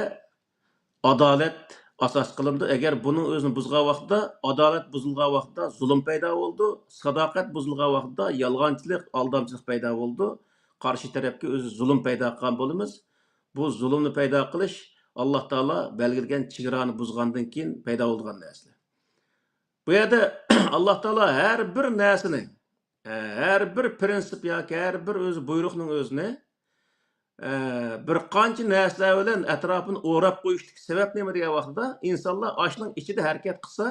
ئادالەت ئاساس قىلىنىدۇ. ئەگەر بۇنىڭ ئۆزىنى بۇزغان ۋاقتىدا، ئادالەت بۇزۇلغان ۋاقتىدا زۇلۇم پەيدا بولىدۇ، ساداقەت بۇزۇلغان ۋاقتىدا يالغانچىلىق، ئالدامچىلىق پەيدا بولىدۇ. قارشى تەرەپكە ئۆزى زۇلۇم پەيدا قىلغان بولىمىز. بۇ زۇلۇمنى پەيدا قىلىش ئاللا تائالا بەلگىلىگەن چېگرانى بۇزغاندىن كېيىن پەيدا بولىدىغان نەرسىلەر. بۇ يەردە ئاللا تائالا ھەر بىر نەرسىنى، ھەر بىر پىرىنسىپ ياكى ھەر بىر ئۆزى بۇيرۇقنىڭ ئۆزىنى، بىر قانچە نەرسىلەر بىلەن ئەتراپىنى ئوراپ قويۇشتىكى سەۋەب نېمە دېگەن ۋاقتىدا، ئىنسانلار ئاشۇنىڭ ئىچىدە ھەرىكەت قىلسا،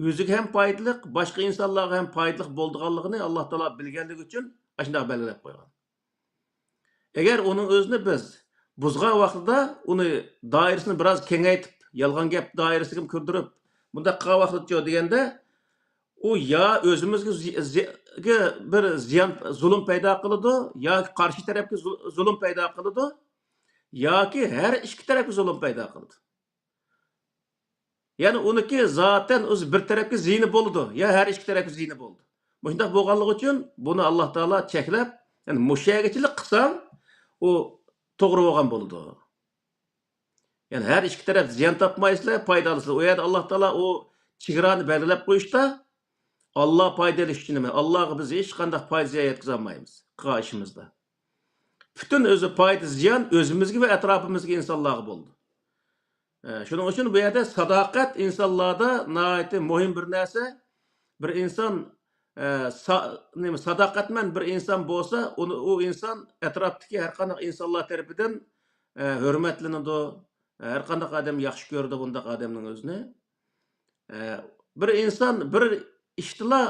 ئۆزىگە ھەم پايدىلىق، باشقا ئىنسانلارغا ھەم پايدىلىق بولىدىغانلىقىنى ئاللا تائالا بىلگەنلىكى ئۈچۈن ئاشۇنداق بەلگىلەپ قويغان. ئەگەر ئۇنىڭ ئۆزىنى بىز بۇزغان ۋاقتىدا، ئۇنى دائىرىسىنى بىراز كېڭەيتىپ، يالغان گەپ دائىرىسىگە كىردۈرۈپ، بۇنداق قىلغان ۋاقتىچۇ دېگەندە، ئۇ يا ئۆزىمىزگە زى-، زى-، بىر زىيان، زۇلۇم پەيدا قىلىدۇ، ياكى قارشى تەرەپكە زۇ-، زۇلۇم پەيدا قىلىدۇ، ياكى ھەر ئىككى تەرەپكە زۇلۇم پەيدا قىلىدۇ. يەنى ئۇنىڭكى زاتەن ئۆزى بىر تەرەپكە زىيىنى بولىدۇ، يا ھەر ئىككى تەرەپكە زىيىنى بولىدۇ. مۇشۇنداق بولغانلىقى ئۈچۈن بۇنى ئاللا تائالا چەكلەپ، يەنى مۇشۇ يەرگىچىلىك قىلساڭ، ئۇ توغرا بولغان بولىدۇ. يەنى ھەر ئىككى تەرەپ زىيان تاپمايسىلەر، پايدا ئالىسىلەر. ئۇ يەردە ئاللا تائالا ئۇ چېگرانى بەلگىلەپ قويۇشتا، ئاللا پايدا ئېلىش ئۈچۈن ئەمەس. ئاللاغا بىز ھېچقانداق پايدا زىيان يەتكۈزەلمەيمىز قىلغان ئىشىمىزدا. پۈتۈن ئۆزى پايدا زىيان ئۆزىمىزگە ۋە ئەتراپىمىزدىكى ئىنسانلارغا بولىدۇ. ئە، شۇنىڭ ئۈچۈن بۇ يەردە ساداقەت ئىنسانلاردا ناھايىتى مۇھىم بىر نەرسە. بىر ئىنسان، ئە، سا-، نېمە، ساداقەتمەن بىر ئىنسان بولسا، ئۇنى، ئۇ ئىنسان ئەتراپتىكى ھەر قانداق ئىنسانلار تەرىپىدىن، ئە، ھۆرمەتلىنىدۇ. ھەر قانداق ئادەم ياخشى كۆرىدۇ بۇنداق ئادەمنىڭ ئۆزىنى. ئە، بىر ئىنسان بىر ئىشتىلا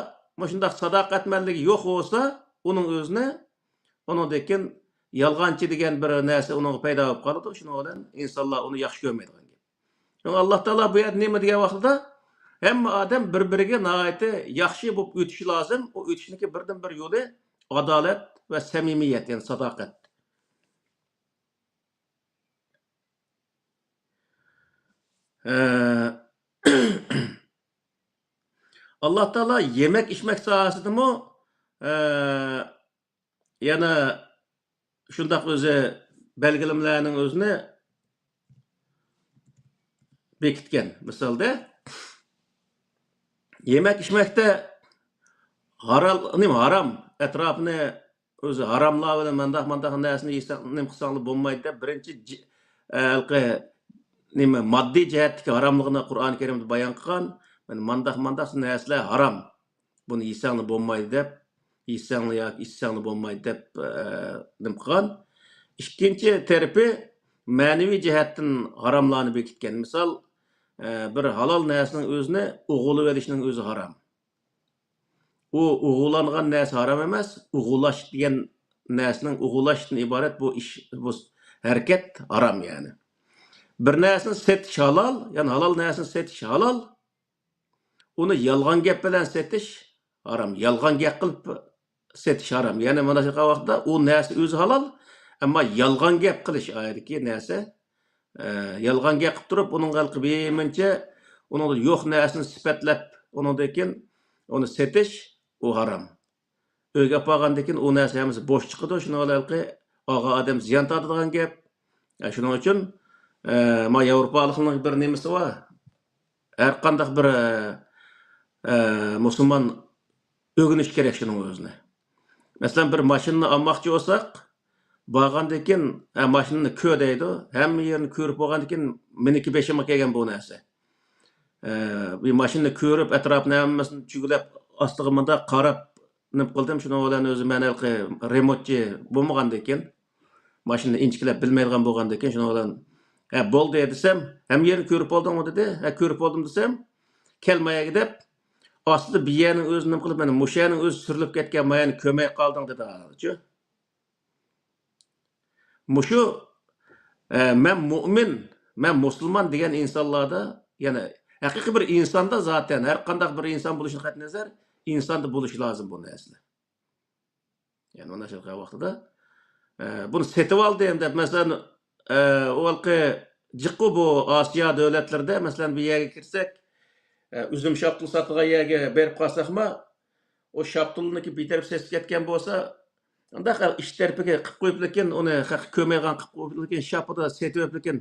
مۇشۇنداق ساداقەتمەنلىكى يوق بولسا، ئۇنىڭ ئۆزىنى، ئۇنىڭدىن كېيىن يالغانچى دېگەن بىر نەرسە ئۇنىڭغا پەيدا بولۇپ قالىدۇ. شۇنىڭ بىلەن ئىنسانلار ئۇنى ياخشى كۆرمەيدىغان گەپ. شۇڭا ئاللا تائالا بۇ يەردە نېمە دېگەن ۋاقتىدا، ھەممە ئادەم بىر-بىرىگە ناھايىتى ياخشى بولۇپ ئۆتۈشى لازىم. ئۇ ئۆتۈشنىڭكى بىردىنبىر يولى ئادالەت ۋە سەمىمىيەت، يەنى ساداقەت. ئە، ئاللا تائالا يېمەك ئىچمەك ساھەسىدىمۇ، ئە، يەنە شۇنداق ئۆزى بەلگىلىمىلەرنىڭ ئۆزىنى بېكىتكەن. مىسالدا، يېمەك ئىچمەكتە ھارال-، نېمە، ھارام ئەتراپىنى ئۆزى ھاراملار بىلەن مانداق، مانداق نەرسىنى يېسەڭ، نېمە قىلساڭلا بولمايدۇ دەپ، بىرىنچى جى-، ھېلىقى نېمە، ماددىي جەھەتتىكى ھاراملىقىنى قۇرئان كەرىمدە بايان قىلغان. مانا مانداق، مانداق نەرسىلەر ھارام. بۇنى يېسەڭلا بولمايدۇ دەپ، يېسەڭلا ياكى ئىچسەڭلا بولمايدۇ دەپ، ئە، نېمە قىلغان. ئىككىنچى تەرىپى مەنىۋى جەھەتتىن ھاراملارنى بېكىتكەن. مىسال، ئە، بىر ھالال نەرسىنىڭ ئۆزىنى ئوغرىلىۋېلىشنىڭ ئۆزى ھارام. ئۇ ئوغرىلانغان نەرسە ھارام ئەمەس، ئوغرىلاش دېگەن نەرسىنىڭ، ئوغرىلاشتىن ئىبارەت بۇ ئىش، بۇ ھەرىكەت ھارام يەنى. بىر نەرسىنى سېتىش ھالال، يەنى ھالال نەرسىنى سېتىش ھالال. ئۇنى يالغان گەپ بىلەن سېتىش ھارام. يالغان گەپ قىلىپ سېتىش ھارام. يەنى مانا شۇ ۋاقىتتا ئۇ نەرسە ئۆزى ھالال، ئەمما يالغان گەپ قىلىش ئايەتتىكى نەرسە، ئە، يالغان گەپ قىلىپ تۇرۇپ، ئۇنىڭغا ھېلىقى بىرمۇنچە ئۇنىڭدا يوق نەرسىنى سۈپەتلەپ، ئۇنىڭدىن كېيىن ئۇنى سېتىش، ئۇ ھارام. ئۆيگە ئاپارغاندىن كېيىن ئۇ نەرسە ھەممىسى بوش چىقىدۇ. شۇنىڭ بىلەن ھېلىقى ئالغان ئادەم زىيان تارتىدىغان گەپ. ئە، شۇنىڭ ئۈچۈن، ئە، ما ياۋروپالىقنىڭ بىر نېمىسى بار. ھەر قانداق بىر، ئە، ئە، مۇسۇلمان ئۆگىنىش كېرەك شۇنىڭ ئۆزىنى. مەسىلەن، بىر ماشىنىنى ئالماقچى بولساق، بارغاندىن كېيىن، ھە، ماشىنىنى كۆر دەيدۇ. ھەممە يېرىنى كۆرۈپ بولغاندىن كېيىن، مېنىڭكى بېشىمغا كەلگەن بۇ نەرسە. ئە، بىر ماشىنىنى كۆرۈپ، ئەتراپىنى ھەممىسىنى چۈگىلەپ، ئاستىغا مۇنداق قاراپ، نېمە قىلدىم. شۇنىڭ بىلەن ئۆزى مەن ھېلىقى رېمونتچى بولمىغاندىن كېيىن، ماشىنىنى ئىنچىكىلەپ بىلمەيدىغان بولغاندىن كېيىن، شۇنىڭ بىلەن، ھە، بولدى دېسەم، ھەممە يېرىنى كۆرۈپ بولدۇڭمۇ دېدى. ھە، كۆرۈپ بولدۇم دېسەم، كەل ما يەرگە دەپ، ئاستىدا بىيەنىڭ ئۆزى نېمە قىلىپ، مانا مۇشۇ يەرنىڭ ئۆزى سۈرۈلۈپ كەتكەن، ما يەرنى كۆرمەي قالدىڭ دېدى ھازىرچۇ. مۇشۇ، ئە، مەن مۇئمىن، مەن مۇسۇلمان دېگەن ئىنسانلاردا، يەنى ھەقىقىي بىر ئىنساندا زاتەن، ھەر قانداق بىر ئىنسان بولۇشىدىن قەتئىينەزەر، ئىنساندا بولۇشى لازىم بۇ نەرسىلەر. يەنى مۇنداق شەرقىي ۋاقتىدا، ئە، بۇنى سېتىۋالدىم دەپ، مەسىلەن، ئە، ئۇ ھېلىقى جىققۇ بۇ ئاسىيا دۆلەتلىرىدە، مەسىلەن، بىر يەرگە كىرسەك، ئە، ئۈزۈم شاپتۇل ساتىدىغان يەرگە بېرىپ قالساقمۇ، ئۇ شاپتۇلنىڭكى بىر تەرىپى سېسىپ كەتكەن بولسا، ئۇنداق ئىچ تەرىپىگە قىلىپ قويۇپ لېكىن، ئۇنى خەق كۆرمەيدىغان قىلىپ قويۇپ لېكىن، شاپىدا سېتىۋېلىپ لېكىن،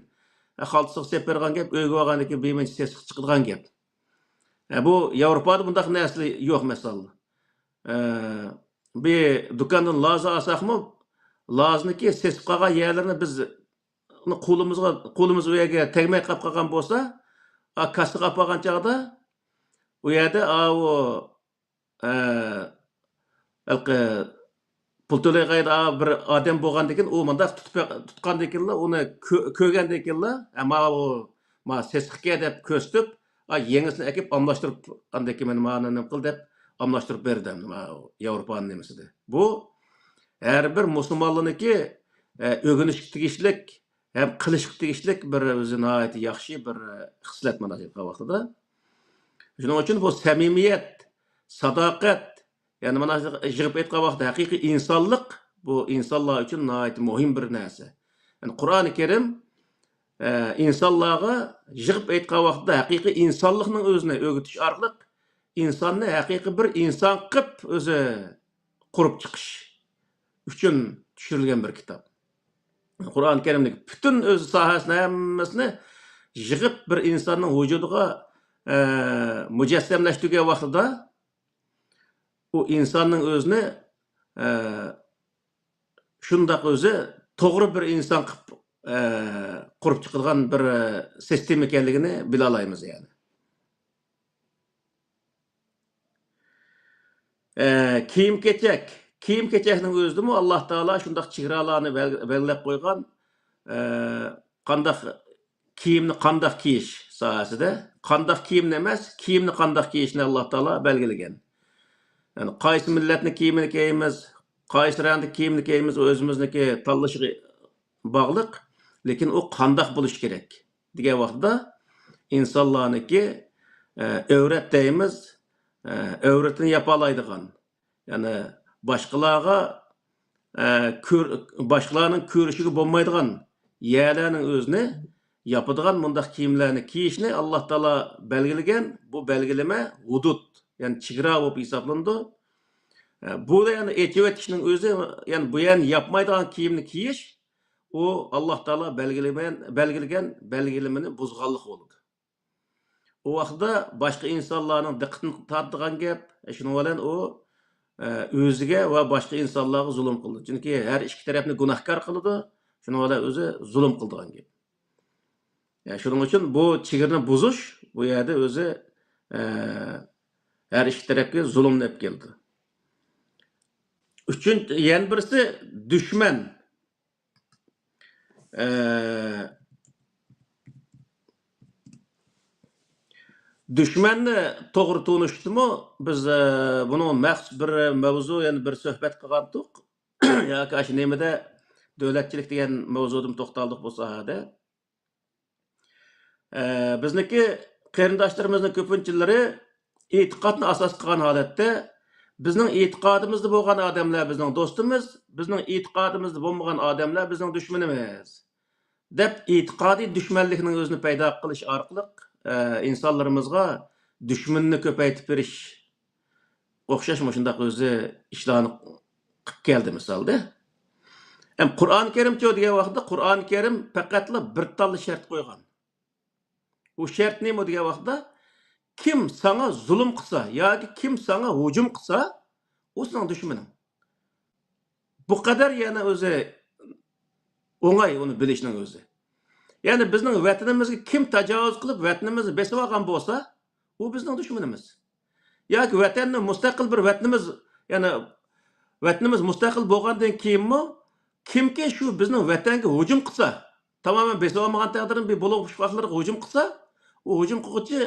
خالتىسىغا سېلىپ بېرىدىغان گەپ، ئۆيگە بارغاندىن كېيىن بىر مۇنچە سېسىق چىقىدىغان گەپ. ئە، بۇ ياۋروپادا بۇنداق نەرسىلەر يوق، مەسىلەن. ئە، بىر دۇكاندىن لازا ئالساقمۇ، لازىنىڭكى سېسىپ قالغان يەرلىرىنى بىز قولىمىزغا، قولىمىز ئۇ يەرگە تەگمەي قاپ قالغان بولسا، ئا، كاسسىغا ئاپارغان چاغدا ئۇ يەردە ئاۋۇ، ئە، ھېلىقى پۇل تۆلەيدىغان بىر ئادەم بولغاندىكىن، ئۇ مۇنداق تۇتۇپ، تۇتقاندىكىنلا، ئۇنى كۆ-، كۆرگەندىكىنلا، ئە، ماۋۇ، ما سېسىقكەن دەپ كۆرسىتىپ، ئا، يېڭىسىنى ئەكىپ ئالماشتۇرۇپ، ئاندىن كېيىن مانا نېمە قىل دەپ ئالماشتۇرۇپ بېرىدۇ، ما ياۋروپانىڭ نېمىسىدە. بۇ ھەر بىر مۇسۇلمانلارنىڭكى، ئە، ئۆگىنىشكە تېگىشلىك ھەم قىلىشقا تېگىشلىك بىر ئۆزى ناھايىتى ياخشى بىر، ئە، خىسلەت مانا ھازىرقى ۋاقتىدا. شۇنىڭ ئۈچۈن بۇ سەمىمىيەت، ساداقەت، يەنى مانا يىغىپ ئېيتقان ۋاقىتتا ھەقىقىي ئىنسانلىق، بۇ ئىنسانلار ئۈچۈن ناھايىتى مۇھىم بىر نەرسە. يەنى قۇرئانى كەرىم، ئە، ئىنسانلارغا يىغىپ ئېيتقان ۋاقتىدا ھەقىقىي ئىنسانلىقنىڭ ئۆزىنى ئۆگىتىش ئارقىلىق ئىنساننى ھەقىقىي بىر ئىنسان قىلىپ ئۆزى قۇرۇپ چىقىش ئۈچۈن چۈشۈرۈلگەن بىر كىتاب. قۇرئان كەرىمدىكى پۈتۈن ئۆز ساھەسىنى ھەممىسىنى يىغىپ بىر ئىنساننىڭ ۋۇجۇدىغا، ئە، مۇجەسسەملەشتۈرگەن ۋاقتىدا ئۇ ئىنساننىڭ ئۆزىنى، ئە، شۇنداق ئۆزى توغرا بىر ئىنسان قىلىپ، ئە، قۇرۇپ چىقىدىغان بىر، ئە، سىستېما ئىكەنلىكىنى بىلالايمىز يەنى. ئە، كىيىم-كېچەك. كىيىم-كېچەكنىڭ ئۆزىدىمۇ ئاللا تائالا شۇنداق چېگرالارنى بەل-، بەلگىلەپ قويغان. ئە، قانداق كىيىمنى قانداق كىيىش ساھەسىدە، قانداق كىيىمنى ئەمەس، كىيىمنى قانداق كىيىشنى ئاللا تائالا بەلگىلىگەن. يەنى قايسى مىللەتنىڭ كىيىمىنى كىيىمىز، قايسى رەڭدىكى كىيىمنى كىيىمىز، ئۇ ئۆزىمىزنىڭكى تاللىشىغا باغلىق. لېكىن ئۇ قانداق بولۇشى كېرەك دېگەن ۋاقىتتا، ئىنسانلارنىڭكى، ئە، ئەۋرەت دەيمىز، ئە، ئەۋرىتىنى ياپالايدىغان، يەنى باشقىلارغا، ئە، كۆر-، باشقىلارنىڭ كۆرۈشىگە بولمايدىغان يەرلەرنىڭ ئۆزىنى ياپىدىغان مۇنداق كىيىملەرنى كىيىشنى ئاللا تائالا بەلگىلىگەن. بۇ بەلگىلىمە ھۇدۇد، يەنى چېگرا بولۇپ ھېسابلىنىدۇ. ئە، بۇ يەنى ئېچىۋېتىشنىڭ ئۆزى، يەنى بۇ يەرنى ياپمايدىغان كىيىمنى كىيىش، ئۇ ئاللا تائالا بەلگىلىمە-، بەلگىلىگەن بەلگىلىمىنى بۇزغانلىق بولىدۇ. ئۇ ۋاقىتتا باشقا ئىنسانلارنىڭ دىققىتىنى تارتىدىغان گەپ، شۇنىڭ بىلەن ئۇ، ئە، ئۆزىگە ۋە باشقا ئىنسانلارغا زۇلۇم قىلىدۇ. چۈنكى ھەر ئىككى تەرەپنى گۇناھكار قىلىدۇ، شۇنىڭ بىلەن ئۆزى زۇلۇم قىلىدىغان گەپ. يا، شۇنىڭ ئۈچۈن بۇ چېگرىنى بۇزۇش بۇ يەردە ئۆزى، ئە، ھەر ئىككى تەرەپكە زۇلۇمنى ئېلىپ كېلىدۇ. ئۈچىنچى، يەنە بىرسى دۈشمەن. ئە، دۈشمەننى توغرا تونۇشتىمۇ بىز، ئە، بۇنىڭ مەخسۇس بىر مەۋزۇ، يەنى بىر سۆھبەت قىلغانتۇق. ياكى ئاشۇ نېمىدە دۆلەتچىلىك دېگەن مەۋزۇدىمۇ توختالدۇق بۇ ساھەدە. ئە، بىزنىڭكى قېرىنداشلىرىمىزنىڭ كۆپىنچىلىرى ئېتىقادنى ئاساس قىلغان ھالەتتە، بىزنىڭ ئېتىقادىمىزدا بولغان ئادەملەر بىزنىڭ دوستىمىز، بىزنىڭ ئېتىقادىمىزدا بولمىغان ئادەملەر بىزنىڭ دۈشمىنىمىز، دەپ ئېتىقادىي دۈشمەنلىكنىڭ ئۆزىنى پەيدا قىلىش ئارقىلىق، ئە، ئىنسانلىرىمىزغا دۈشمىنىنى كۆپەيتىپ بېرىش ئوخشاش مۇشۇنداق ئۆزى ئىشلارنى قىلىپ كەلدى مىسالدا. ئەم، قۇرئان كەرىمچۇ دېگەن ۋاقىتتا، قۇرئان كەرىم پەقەتلا بىر تاللا شەرت قويغان. ئۇ شەرت نېمە دېگەن ۋاقىتتا، كىم ساڭا زۇلۇم قىلسا ياكى كىم ساڭا ھۇجۇم قىلسا، ئۇ سېنىڭ دۈشمىنىڭ. بۇ قەدەر يەنە ئۆزى ئوڭاي ئۇنى بىلىشنىڭ ئۆزى. يەنى بىزنىڭ ۋەتىنىمىزگە كىم تاجاۋۇز قىلىپ ۋەتىنىمىزنى بېسىۋالغان بولسا، ئۇ بىزنىڭ دۈشمىنىمىز. ياكى ۋەتەننى مۇستەقىل بىر ۋەتىنىمىز، يەنى ۋەتىنىمىز مۇستەقىل بولغاندىن كېيىنمۇ كىمكى شۇ بىزنىڭ ۋەتەنگە ھۇجۇم قىلسا، تامامەن بېسىۋالمىغان تەقدىردە بىر بۇلۇڭ پۇچقاقلىرىغا ھۇجۇم قىلسا، ئۇ ھۇجۇم قىلغۇچى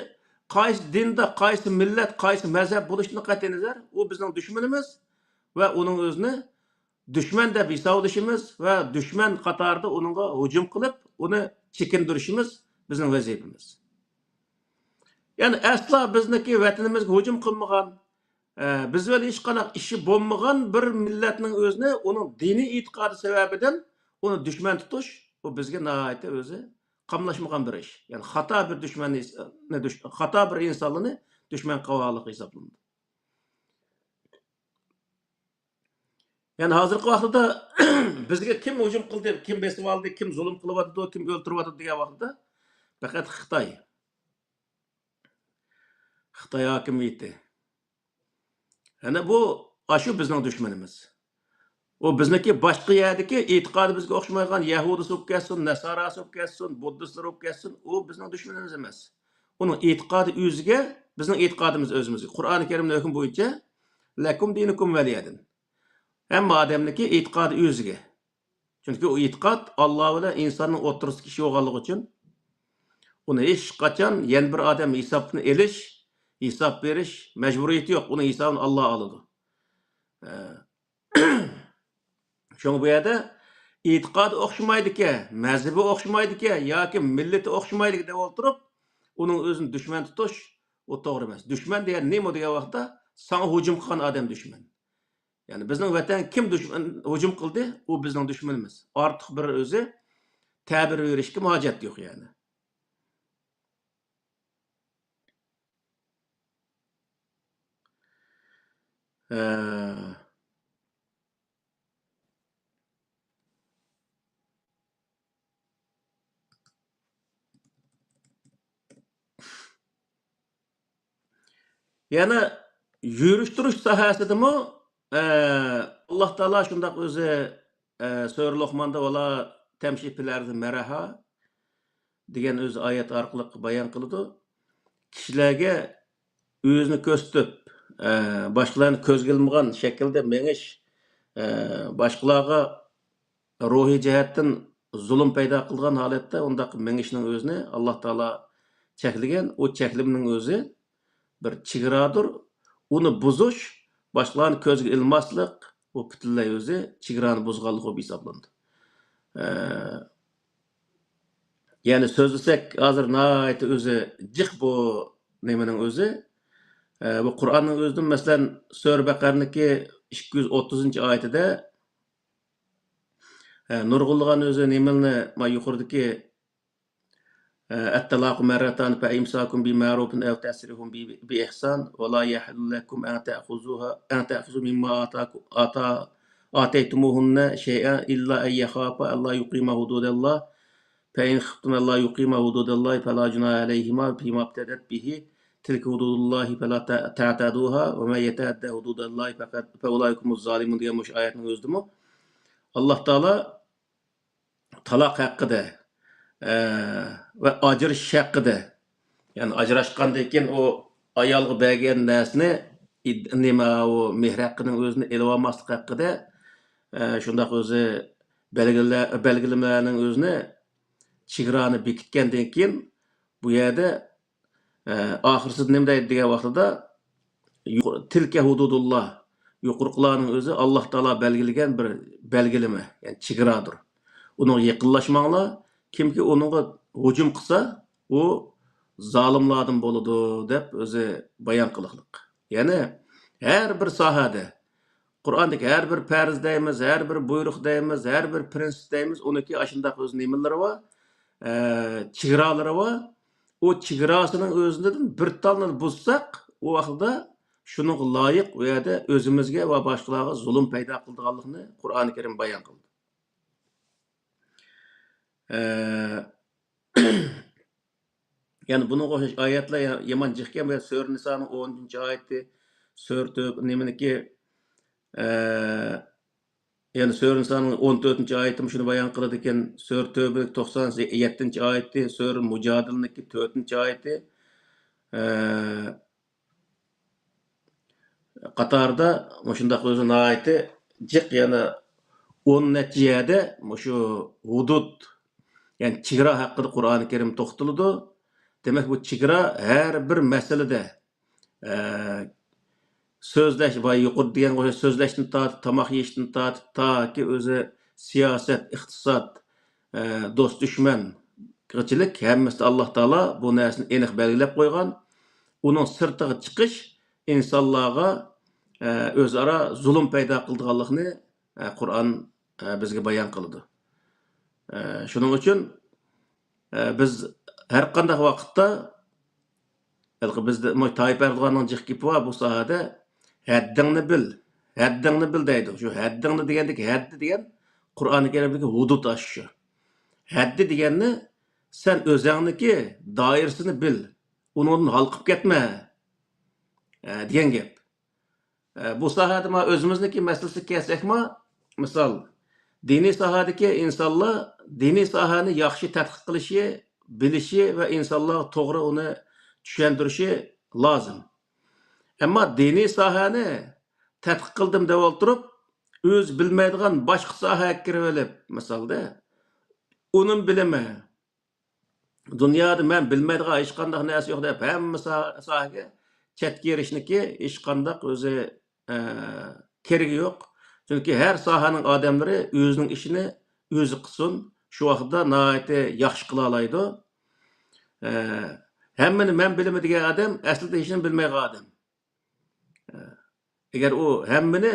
قايسى دىندا، قايسى مىللەت، قايسى مەزھەپ بولۇشىدىن قەتئىينەزەر، ئۇ بىزنىڭ دۈشمىنىمىز ۋە ئۇنىڭ ئۆزىنى دۈشمەن دەپ ھېسابلىشىمىز ۋە دۈشمەن قاتارىدا ئۇنىڭغا ھۇجۇم قىلىپ، ئۇنى چېكىندۈرۈشىمىز بىزنىڭ ۋەزىپىمىز. يەنى ئەسلا بىزنىڭكى ۋەتىنىمىزگە ھۇجۇم قىلمىغان، ئە، بىز بىلەن ھېچقانداق ئىشى بولمىغان بىر مىللەتنىڭ ئۆزىنى ئۇنىڭ دىنىي ئېتىقادى سەۋەبىدىن ئۇنى دۈشمەن تۇتۇش، بۇ بىزگە ناھايىتى ئۆزى قاملاشمىغان بىر ئىش. يەنى خاتا بىر دۈشمەننى، خاتا بىر ئىنسانلارنى دۈشمەن قىلىۋالغانلىق ھېسابلىنىدۇ. يەنى ھازىرقى ۋاقتىدا بىزگە كىم ھۇجۇم قىلدى، كىم بېسىۋالدى، كىم زۇلۇم قىلىۋاتىدۇ، كىم ئۆلتۈرۈۋاتىدۇ دېگەن ۋاقتىدا پەقەت خىتاي. خىتاي ھاكىمىيىتى. يەنى بۇ، ئاشۇ بىزنىڭ دۈشمىنىمىز. ئۇ بىزنىڭكى باشقا يەردىكى ئېتىقادى بىزگە ئوخشىمايدىغان يەھۇدىيسى بولۇپ كەتسۇن، نەساراسى بولۇپ كەتسۇن، بۇددىستلىرى بولۇپ كەتسۇن، ئۇ بىزنىڭ دۈشمىنىمىز ئەمەس. ئۇنىڭ ئېتىقادى ئۆزىگە، بىزنىڭ ئېتىقادىمىز ئۆزىمىزگە. قۇرئانى كەرىمنىڭ ھۆكمى بويىچە، لەكۇم دىنۇكۇم ۋەلىيەدىن. ھەممە ئادەمنىڭكى ئېتىقادى ئۆزىگە. چۈنكى ئۇ ئېتىقاد ئاللا بىلەن ئىنساننىڭ ئوتتۇرىسىدىكى ئىش بولغانلىقى ئۈچۈن، ئۇنى ھېچقاچان يەنە بىر ئادەم ھېسابىنى ئېلىش، ھېساب بېرىش مەجبۇرىيىتى يوق. ئۇنىڭ ھېسابىنى ئاللا ئالىدۇ. ئە، شۇڭا بۇ يەردە ئېتىقادى ئوخشىمايدىكەن، مەزھىپى ئوخشىمايدىكەن ياكى مىللىتى ئوخشىمايدىكەن دەپ ئولتۇرۇپ، ئۇنىڭ ئۆزىنى دۈشمەن تۇتۇش، ئۇ توغرا ئەمەس. دۈشمەن دېگەن نېمە دېگەن ۋاقىتتا، ساڭا ھۇجۇم قىلغان ئادەم دۈشمەن. يەنى بىزنىڭ ۋەتەنگە كىم دۈشمەن، ھۇجۇم قىلدى، ئۇ بىزنىڭ دۈشمىنىمىز. ئارتۇق بىر ئۆزى تەبىر بېرىشكىمۇ ھاجەت يوق يەنى. ھە. يەنە يۈرۈشتۈرۈش ساھەسىدىمۇ، ئە، ئاللا تائالا شۇنداق ئۆزى، ئە، سۈرە لوقماندا «ۋەلا تەمشى فىل ئەرزى مەرەھا» دېگەن ئۆزى ئايەت ئارقىلىق بايان قىلىدۇ. كىشىلەرگە ئۆزىنى كۆرسىتىپ، ئە، باشقىلارنى كۆزگە ئىلمىغان شەكىلدە مېڭىش، ئە، باشقىلارغا روھىي جەھەتتىن زۇلۇم پەيدا قىلغان ھالەتتە ئۇنداق مېڭىشنىڭ ئۆزىنى ئاللا تائالا چەكلىگەن. ئۇ چەكلىمىنىڭ ئۆزى بىر چېگرادۇر. ئۇنى بۇزۇش، باشقىلارنى كۆزگە ئىلماسلىق، بۇ پۈتۈنلەي ئۆزى چېگرانى بۇزغانلىق بولۇپ ھېسابلىنىدۇ. ئە، يەنى سۆزلىسەك، ھازىر ناھايىتى ئۆزى جىق بۇ نېمىنىڭ ئۆزى. ئە، بۇ قۇرئاننىڭ ئۆزىدىن، مەسىلەن، سۈرە بەقەرىنىڭكى ئىككى يۈز ئوتتۇزىنچى ئايىتىدە، ئە، نۇرغۇنلىغان ئۆزى نېمىلىنى، ما يۇقىرىدىكى، ئە، «الطلاق مرتان فإمساك بمعروف أو تسريح ب-، بإحسان ولا يحل لكم أن تأخذوها، أن تأخذوا مما آتاكم، آتا-، آتيتموهن شيئا إلا أن يخافا ألا يقيما حدود الله فإن خفتم ألا يقيما حدود الله فلا جناح عليهما فيما افتدت به تلك حدود الله فلا ت-، تعتدوها ومن يتعد حدود الله فقد، فأولئك هم الظالمون» دېگەن مۇشۇ ئايەتنىڭ ئۆزىدىمۇ ئاللا تائالا تالاق ھەققىدە، ئە، ۋە ئاجرىشىش ھەققىدە، يەنى ئاجراشقاندىن كېيىن ئۇ ئايالغا بەرگەن نەرسىنى، ئىد-، نېمە، ئۇ مېھىر ھەققىنىڭ ئۆزىنى ئېلىۋالماسلىق ھەققىدە، ئە، شۇنداق ئۆزى بەلگىلە-، بەلگىلىمىلەرنىڭ ئۆزىنى، چېگرانى بېكىتكەندىن كېيىن، بۇ يەردە، ئە، ئاخىرسىدا نېمە دەيدۇ دېگەن ۋاقتىدا، يۇق-، تىلكە ھۇدۇدۇللا، يۇقىرىقىلارنىڭ ئۆزى ئاللا تائالا بەلگىلىگەن بىر بەلگىلىمە، يەنى چېگرادۇر. ئۇنىڭغا يېقىنلاشماڭلار، كىمكى ئۇنىڭغا ھۇجۇم قىلسا، ئۇ زالىملاردىن بولىدۇ، دەپ ئۆزى بايان قىلىقلىق. يەنى ھەر بىر ساھەدە، قۇرئاندىكى ھەر بىر پەرز دەيمىز، ھەر بىر بۇيرۇق دەيمىز، ھەر بىر پرىنسىپ دەيمىز، ئۇنىڭكى ئاشۇنداق ئۆز نېمىلىرى بار، ئە، چېگرالىرى بار. ئۇ چېگراسىنىڭ ئۆزىدىن بىر تالنى بۇزساق، ئۇ ۋاقىتتا شۇنىڭغا لايىق ئۇ يەردە ئۆزىمىزگە ۋە باشقىلارغا زۇلۇم پەيدا قىلىدىغانلىقىنى قۇرئانى كەرىم بايان قىلدى. ئە، يەنى بۇنىڭغا ئوخشاش ئايەتلەر يا-، يامان جىقكەن. بۇ سۈرە نىسانىڭ ئون ئۈچىنچى ئايىتى، سۈرە تۆبە نېمىنىكى، ئە، يەنى سۈرە نىسانىڭ ئون تۆتىنچى ئايىتىمۇ شۇنى بايان قىلىدىكەن، سۈرە تۆبىنىڭ توقسان يەتتىنچى ئايىتى، سۈرە مۇجادىلىنىڭكى تۆتىنچى ئايىتى، ئە، قاتاردا مۇشۇنداق ئۆزى ناھايىتى جىق، يەنە ئون نەچچە يەردە مۇشۇ ھۇدۇد، يەنى چېگرا ھەققىدە قۇرئانى كەرىم توختىلىدۇ. دېمەك، بۇ چېگرا ھەر بىر مەسىلىدە، ئە، سۆزلەش، بايا يۇقىرىدا دېگەنگە ئوخشاش، سۆزلەشتىن تارتىپ، تاماق يېيىشتىن تارتىپ، تاكى ئۆزى سىياسەت، ئىقتىساد، ئە، دوست-دۈشمەنگىچىلىك ھەممىسىدە ئاللا تائالا بۇ نەرسىنى ئېنىق بەلگىلەپ قويغان. ئۇنىڭ سىرتىغا چىقىش ئىنسانلارغا، ئە، ئۆزئارا زۇلۇم پەيدا قىلىدىغانلىقىنى، ئە، قۇرئان، ئە، بىزگە بايان قىلىدۇ. ئە، شۇنىڭ ئۈچۈن، ئە، بىز ھەر قانداق ۋاقىتتا، ھېلىقى بىزدە مۇ-، تايىپ ئەردوغاننىڭ جىق گېپى بار بۇ ساھەدە، «ھەددىڭنى بىل، ھەددىڭنى بىل» دەيدۇ. شۇ «ھەددىڭنى» دېگەندىكى «ھەددى» دېگەن قۇرئانى كەرىمدىكى ھۇدۇد ئاشۇ. «ھەددى» دېگەننى سەن ئۆزەڭنىكى دائىرىسىنى بىل، ئۇنىڭدىن ھالقىپ كەتمە، ئە، دېگەن گەپ. ئە، بۇ ساھەدە ما ئۆزىمىزنىڭكى مەسىلىسىگە كەلسەكمۇ، مىسال، دىنىي ساھەدىكى ئىنسانلار دىنىي ساھەنى ياخشى تەتقىق قىلىشى، بىلىشى ۋە ئىنسانلارغا توغرا ئۇنى چۈشەندۈرۈشى لازىم. ئەمما دىنىي ساھەنى تەتقىق قىلدىم دەپ ئولتۇرۇپ، ئۆزى بىلمەيدىغان باشقا ساھەگە كىرىۋېلىپ، مىسالدا، ئۇنىمۇ بىلىمەن، دۇنيادا مەن بىلمەيدىغان ھېچقانداق نەرسە يوق دەپ، ھەممە سا-، ساھەگە چەتكە ئېرىشنىكى ھېچقانداق ئۆزى، ئە، كېرىكى يوق. چۈنكى ھەر ساھەنىڭ ئادەملىرى ئۆزىنىڭ ئىشىنى ئۆزى قىلسۇن، شۇ ۋاقىتتا ناھايىتى ياخشى قىلالايدۇ. ئە، ھەممىنى مەن بىلىمەن دېگەن ئادەم ئەسلىدە ھېچنېمە بىلمەيدىغان ئادەم. ئەگەر ئۇ ھەممىنى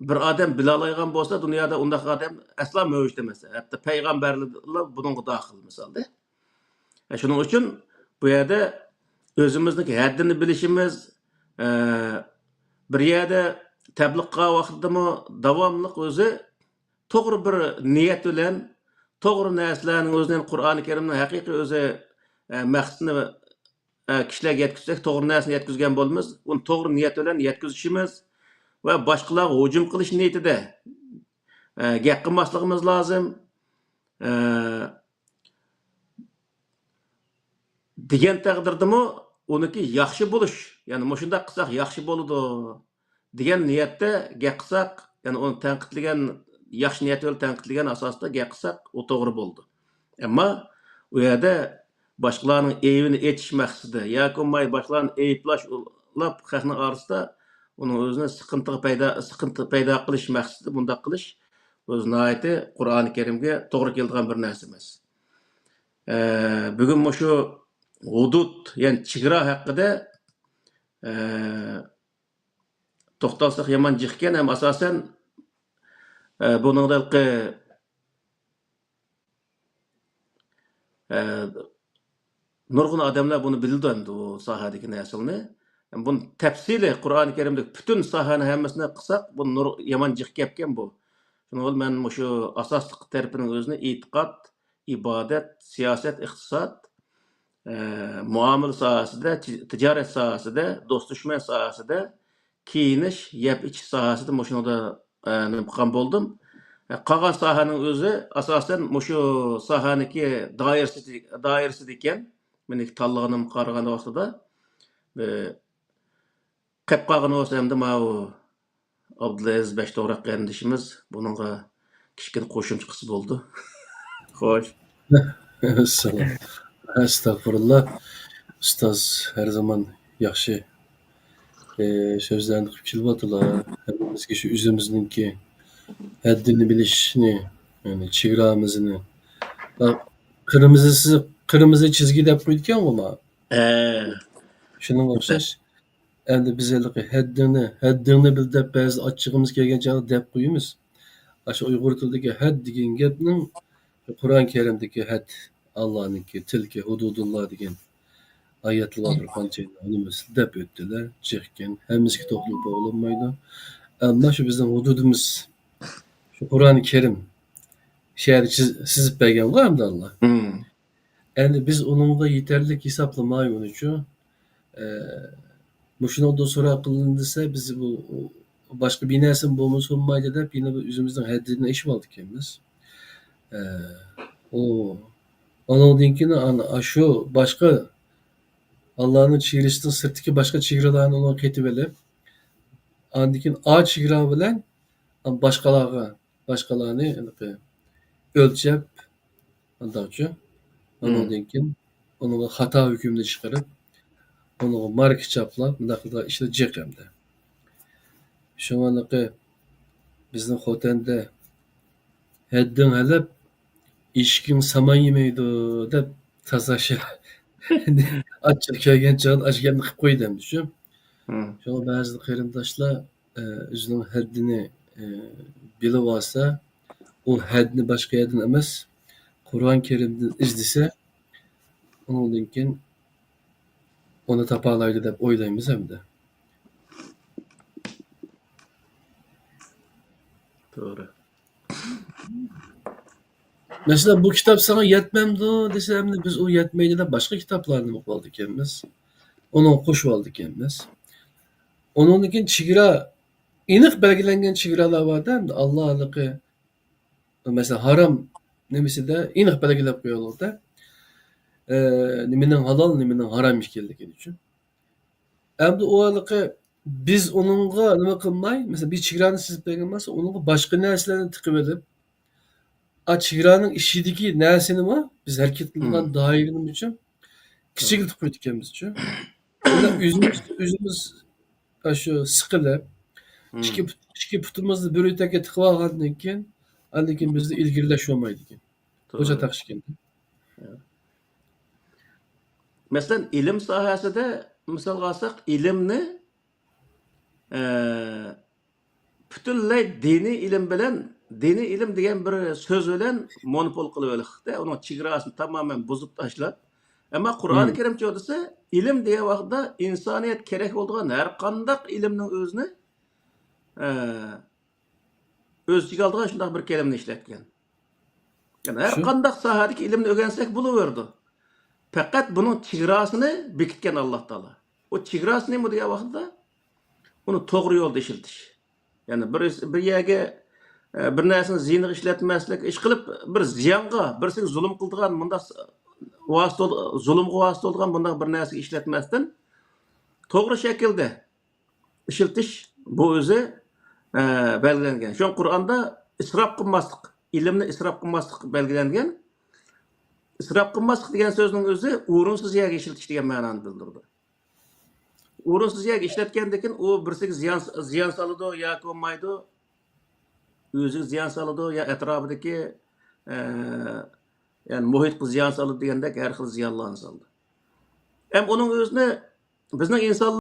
بىر ئادەم بىلالايدىغان بولسا، دۇنيادا ئۇنداق ئادەم ئەسلا مەۋجۇت ئەمەس. ھەتتا پەيغەمبەرلەرلا بۇنىڭغا داخىل، مىسالدا. شۇنىڭ ئۈچۈن بۇ يەردە ئۆزىمىزنىڭ ھەددىنى بىلىشىمىز، ئە، بىر يەردە تەبلىغ قىلغان ۋاقتىدىمۇ داۋاملىق ئۆزى توغرا بىر نىيەت بىلەن، توغرا نەرسىلەرنىڭ ئۆزىنى، قۇرئانى كەرىمنىڭ ھەقىقىي ئۆزى، ئە، مەقسىتىنى، ئە، كىشىلەرگە يەتكۈزسەك، توغرا نەرسىنى يەتكۈزگەن بولىمىز. ئۇنى توغرا نىيەت بىلەن يەتكۈزۈشىمىز ۋە باشقىلارغا ھۇجۇم قىلىش نىيىتىدە، ئە، گەپ قىلماسلىقىمىز لازىم. ئە، دېگەن تەقدىردىمۇ ئۇنىڭكى ياخشى بولۇش، يەنى مۇشۇنداق قىلساق ياخشى بولىدۇ دېگەن نىيەتتە گەپ قىلساق، يەنى ئۇنى تەنقىدلىگەن، ياخشى نىيەت بىلەن تەنقىدلىگەن ئاساستا گەپ قىلساق، ئۇ توغرا بولىدۇ. ئەمما ئۇ يەردە باشقىلارنىڭ ئەيىبىنى ئېچىش مەقسىتىدە ياكى بولماي باشقىلارنى ئەيىبلەش، ئۇلاپ خەقنىڭ ئارىسىدا ئۇنىڭ ئۆزىنى سىقىنتىغا پەيدا، سىقىنتى پەيدا قىلىش مەقسىتىدە بۇنداق قىلىش، ئۆزى ناھايىتى قۇرئانى كەرىمگە توغرا كېلىدىغان بىر نەرسە ئەمەس. ئە، بۈگۈن مۇشۇ ھۇدۇد، يەنى چېگرا ھەققىدە، ئە، توختالساق يامان جىق ئىكەن، ھەم ئاساسەن، ئە، بۇنىڭدا ھېلىقى، ئە، نۇرغۇن ئادەملەر بۇنى بىلىدۇ ئەمدى، بۇ ساھەدىكى نەرسىلەرنى. بۇنى تەپسىلىي قۇرئانى كەرىمدىكى پۈتۈن ساھەنى ھەممىسىنى قىلساق، بۇ نۇر-، يامان جىق گەپكەن بۇ. شۇنىڭ بىلەن مەن مۇشۇ ئاساسلىق تەرىپىنىڭ ئۆزىنى ئېتىقاد، ئىبادەت، سىياسەت، ئىقتىساد، ئە، مۇئامىلە ساھەسىدە، تىج-، تىجارەت ساھەسىدە، دوست-دۈشمەن ساھەسىدە، كىيىنىش، يەپ-ئىچىش ساھەسىدە مۇشۇنىڭدا، ئە، نېمە قىلغان بولدۇم. ئە، قالغان ساھەنىڭ ئۆزى ئاساسەن مۇشۇ ساھەنىڭكى دائىرىسىدە، دائىرىسىدە ئىكەن. مېنىڭكى تاللىغىنىمغا قارىغان ۋاقتىدا، ئە، قېلىپ قالغىنى بولسا ئەمدى ماۋۇ ئابدۇلئەزىز بەشتوغراق قېرىندىشىمىز بۇنىڭغا كىچىككىنە قوشۇمچە قىلسا بولىدۇ. خوش. ئەسسالام. ئەستەغپۇرۇللا. ئۇستاز ھەر زامان ياخشى، ئى، سۆزلەرنى قىلىپ كېلىۋاتىلا. ھەممىمىزگە شۇ ئۆزىمىزنىڭكى ھەددىنى بىلىشنى، يەنى چېگرامىزنى، قىرمىزىسى، قىرمىزى چىزگى دەپ قويىدىكەنغۇ ما. ھە. شۇنىڭغا ئوخشاش. ئەمدى بىز ھېلىقى ھەددىڭنى، ھەددىڭنى بىل دەپ بەزىدە ئاچچىقىمىز كەلگەن چاغدا دەپ قويىمىز. ئاشۇ ئۇيغۇر تىلىدىكى ھەد دېگەن گەپنىڭ قۇرئان كەرىمدىكى ھەد، ئاللانىڭكى، تىلكە ھۇدۇدۇللا دېگەن ئايەتلەر بار، بىر قانچە نېمىسى دەپ ئۆتتىلە، جىقكەن، ھەممىسىگە توختىلىپ بولۇنمايدۇ. ئەمما شۇ بىزنىڭ ھۇدۇدىمىز، شۇ قۇرئان كەرىم شۇ يەردە چىز-، سىزىپ بەرگەنغۇ ئەمدى ئاللا. مم. ئەمدى بىز ئۇنىڭغا يېتەرلىك ھېسابلىماي ئۇنىچۇ. ئە، مۇشۇنىڭدا سوراق قىلىندى دېسە، بىز بۇ، باشقا بىر نەرسىمۇ بولمىسا بولمايدۇ دەپ، يەنە بىر ئۆزىمىزنىڭ ھەددىدىن ئېشىۋالىدىكەنمىز. ئە، ئۇ، ئۇنىڭدىن كېيىن ئانا، ئاشۇ باشقا ئاللانىڭ چېگرىسىنىڭ سىرتىدىكى باشقا چېگرىلارنى ئۇنىڭغا قېتىۋېلىپ، ئاندىن كېيىن ئا چېگرا بىلەن باشقىلارغا، باشقىلارنى ھېلىقى ئۆلچەپ، ئانداقچۇ؟ مم. ئۇنىڭدىن كېيىن ئۇنىڭغا خاتا ھۆكۈمنى چىقىرىپ، ئۇنىڭغا ماركا چاپلاپ، مۇنداق قىلىدىغان ئىشلار جىق ئەمدى. شۇڭا بىزنىڭ خوتەندە «ھەددىڭ ھەلەپ، ئېشىكىڭ سامان يېمەيدۇ» دەپ تازا شۇ ئاچچىق كەلگەن چاغدا ئاشۇ گەپنى قىلىپ قويدى ئەمدى شۇ. مم. شۇڭا بەزى قېرىنداشلار، ئە، ئۆزىنىڭ ھەددىنى، ئە، بىلىۋالسا، ئۇ ھەددىنى باشقا يەردىن ئەمەس، قۇرئان كەرىمدىن ئىزدىسە، ئۇنىڭدىن كېيىن ئۇنى تاپالايدۇ دەپ ئويلايمىز ئەمدى. توغرا. مەسىلەن، «بۇ كىتاب ساڭا يەتمەمدۇ؟» دېسە، ئەمدى بىز «ئۇ يەتمەيدۇ» دەپ باشقا كىتابلارنى ئوقۇۋالىدىكەنمىز. ئۇنىڭغا قوشۇۋالىدىكەنمىز. ئۇنىڭدىن كېيىن چېگرا، ئېنىق بەلگىلەنگەن چېگرالار بار-دە، ئەمدى ئاللا ھېلىقى، مەسىلەن، ھارام نېمىسىدە ئېنىق بەلگىلەپ قويۇۋالىدۇ-دە. ئە، نېمىنىڭ ھالال، نېمىنىڭ ھارام ئىكەنلىكى ئۈچۈن. ئەمدى ئۇ ھېلىقى بىز ئۇنىڭغا نېمە قىلماي، مەسىلەن، بىر چېگرانى سىزىپ بەرگەن بولسا، ئۇنىڭغا باشقا نەرسىلەرنى تىقىۋېلىپ، ئا، چېگرانىڭ ئىچىدىكى نەرسىنىمۇ بىز ھەرىكەت قىلىدىغان مم. دائىرىنىمۇچۇ مم. كىچىكلىتىپ قويىدىكەنمىزچۇ. ئۆزىمىز، ئۆزىمىز ئاشۇ سىقىلىپ، مم. ئىككى پۇت-، ئىككى پۇتىمىزنى بىر ئۆتەككە تىقىۋالغاندىن كېيىن، ئاندىن كېيىن بىزدە ئىلگىرىلەش بولمايدىكەن. بۇ توغرا. چاتاق ئىكەن. مەسىلەن، ئىلىم ساھەسىدە مىسالغا ئالساق، ئىلىمنى، ئە، پۈتۈنلەي دىنىي ئىلىم بىلەن، دىنىي ئىلىم دېگەن بىر سۆز بىلەن مونوپول قىلىۋېلىقتە، ئۇنىڭ چېگراسىنى تامامەن بۇزۇپ تاشلاپ. ئەمما قۇرئانى مم. كەرىمچە دېسە، ئىلىم دېگەن ۋاقىتتا ئىنسانىيەت كېرەك بولىدىغان ھەر قانداق ئىلىمنىڭ ئۆزىنى، ئە، ئۆز ئىچىگە ئالىدىغان شۇنداق بىر كەلىمىنى ئىشلەتكەن. يەنى ھەر شۇ. قانداق ساھەدىكى ئىلىمنى ئۆگەنسەك بولۇۋېرىدۇ. پەقەت بۇنىڭ چېگراسىنى بېكىتكەن ئاللا تائالا. ئۇ چېگراسى نېمە دېگەن ۋاقىتتا، ئۇنى توغرا يولدا ئىشلىتىش. يەنى بىر، بىر يەرگە، ئە، بىر نەرسىنى زىيىنىغا ئىشلەتمەسلىك، ئىشقىلىپ بىر زىيانغا، بىرسىگە زۇلۇم قىلىدىغان مۇنداق ۋاسىتە، زۇلۇمغا ۋاسىتە بولىدىغان مۇنداق بىر نەرسىگە ئىشلەتمەستىن، توغرا شەكىلدە ئىشلىتىش بۇ ئۆزى، ئە، بەلگىلەنگەن. شۇڭا قۇرئاندا ئىسراپ قىلماسلىق، ئىلىمنى ئىسراپ قىلماسلىق بەلگىلەنگەن. ئىسراپ قىلماسلىق دېگەن سۆزنىڭ ئۆزى ئورۇنسىز يەرگە ئىشلىتىش دېگەن مەنانى بىلدۈرىدۇ. ئورۇنسىز يەرگە ئىشلەتكەندىن كېيىن ئۇ بىرسىگە زىيان، زىيان سالىدۇ ياكى بولمايدۇ، ئۆزىگە زىيان سالىدۇ يا ئەتراپىدىكى، ئە، يەنى مۇھىتقا زىيان سالىدۇ دېگەندەك ھەر خىل زىيانلارنى سالىدۇ. ھەم ئۇنىڭ ئۆزىنى بىزنىڭ ئىنسانلار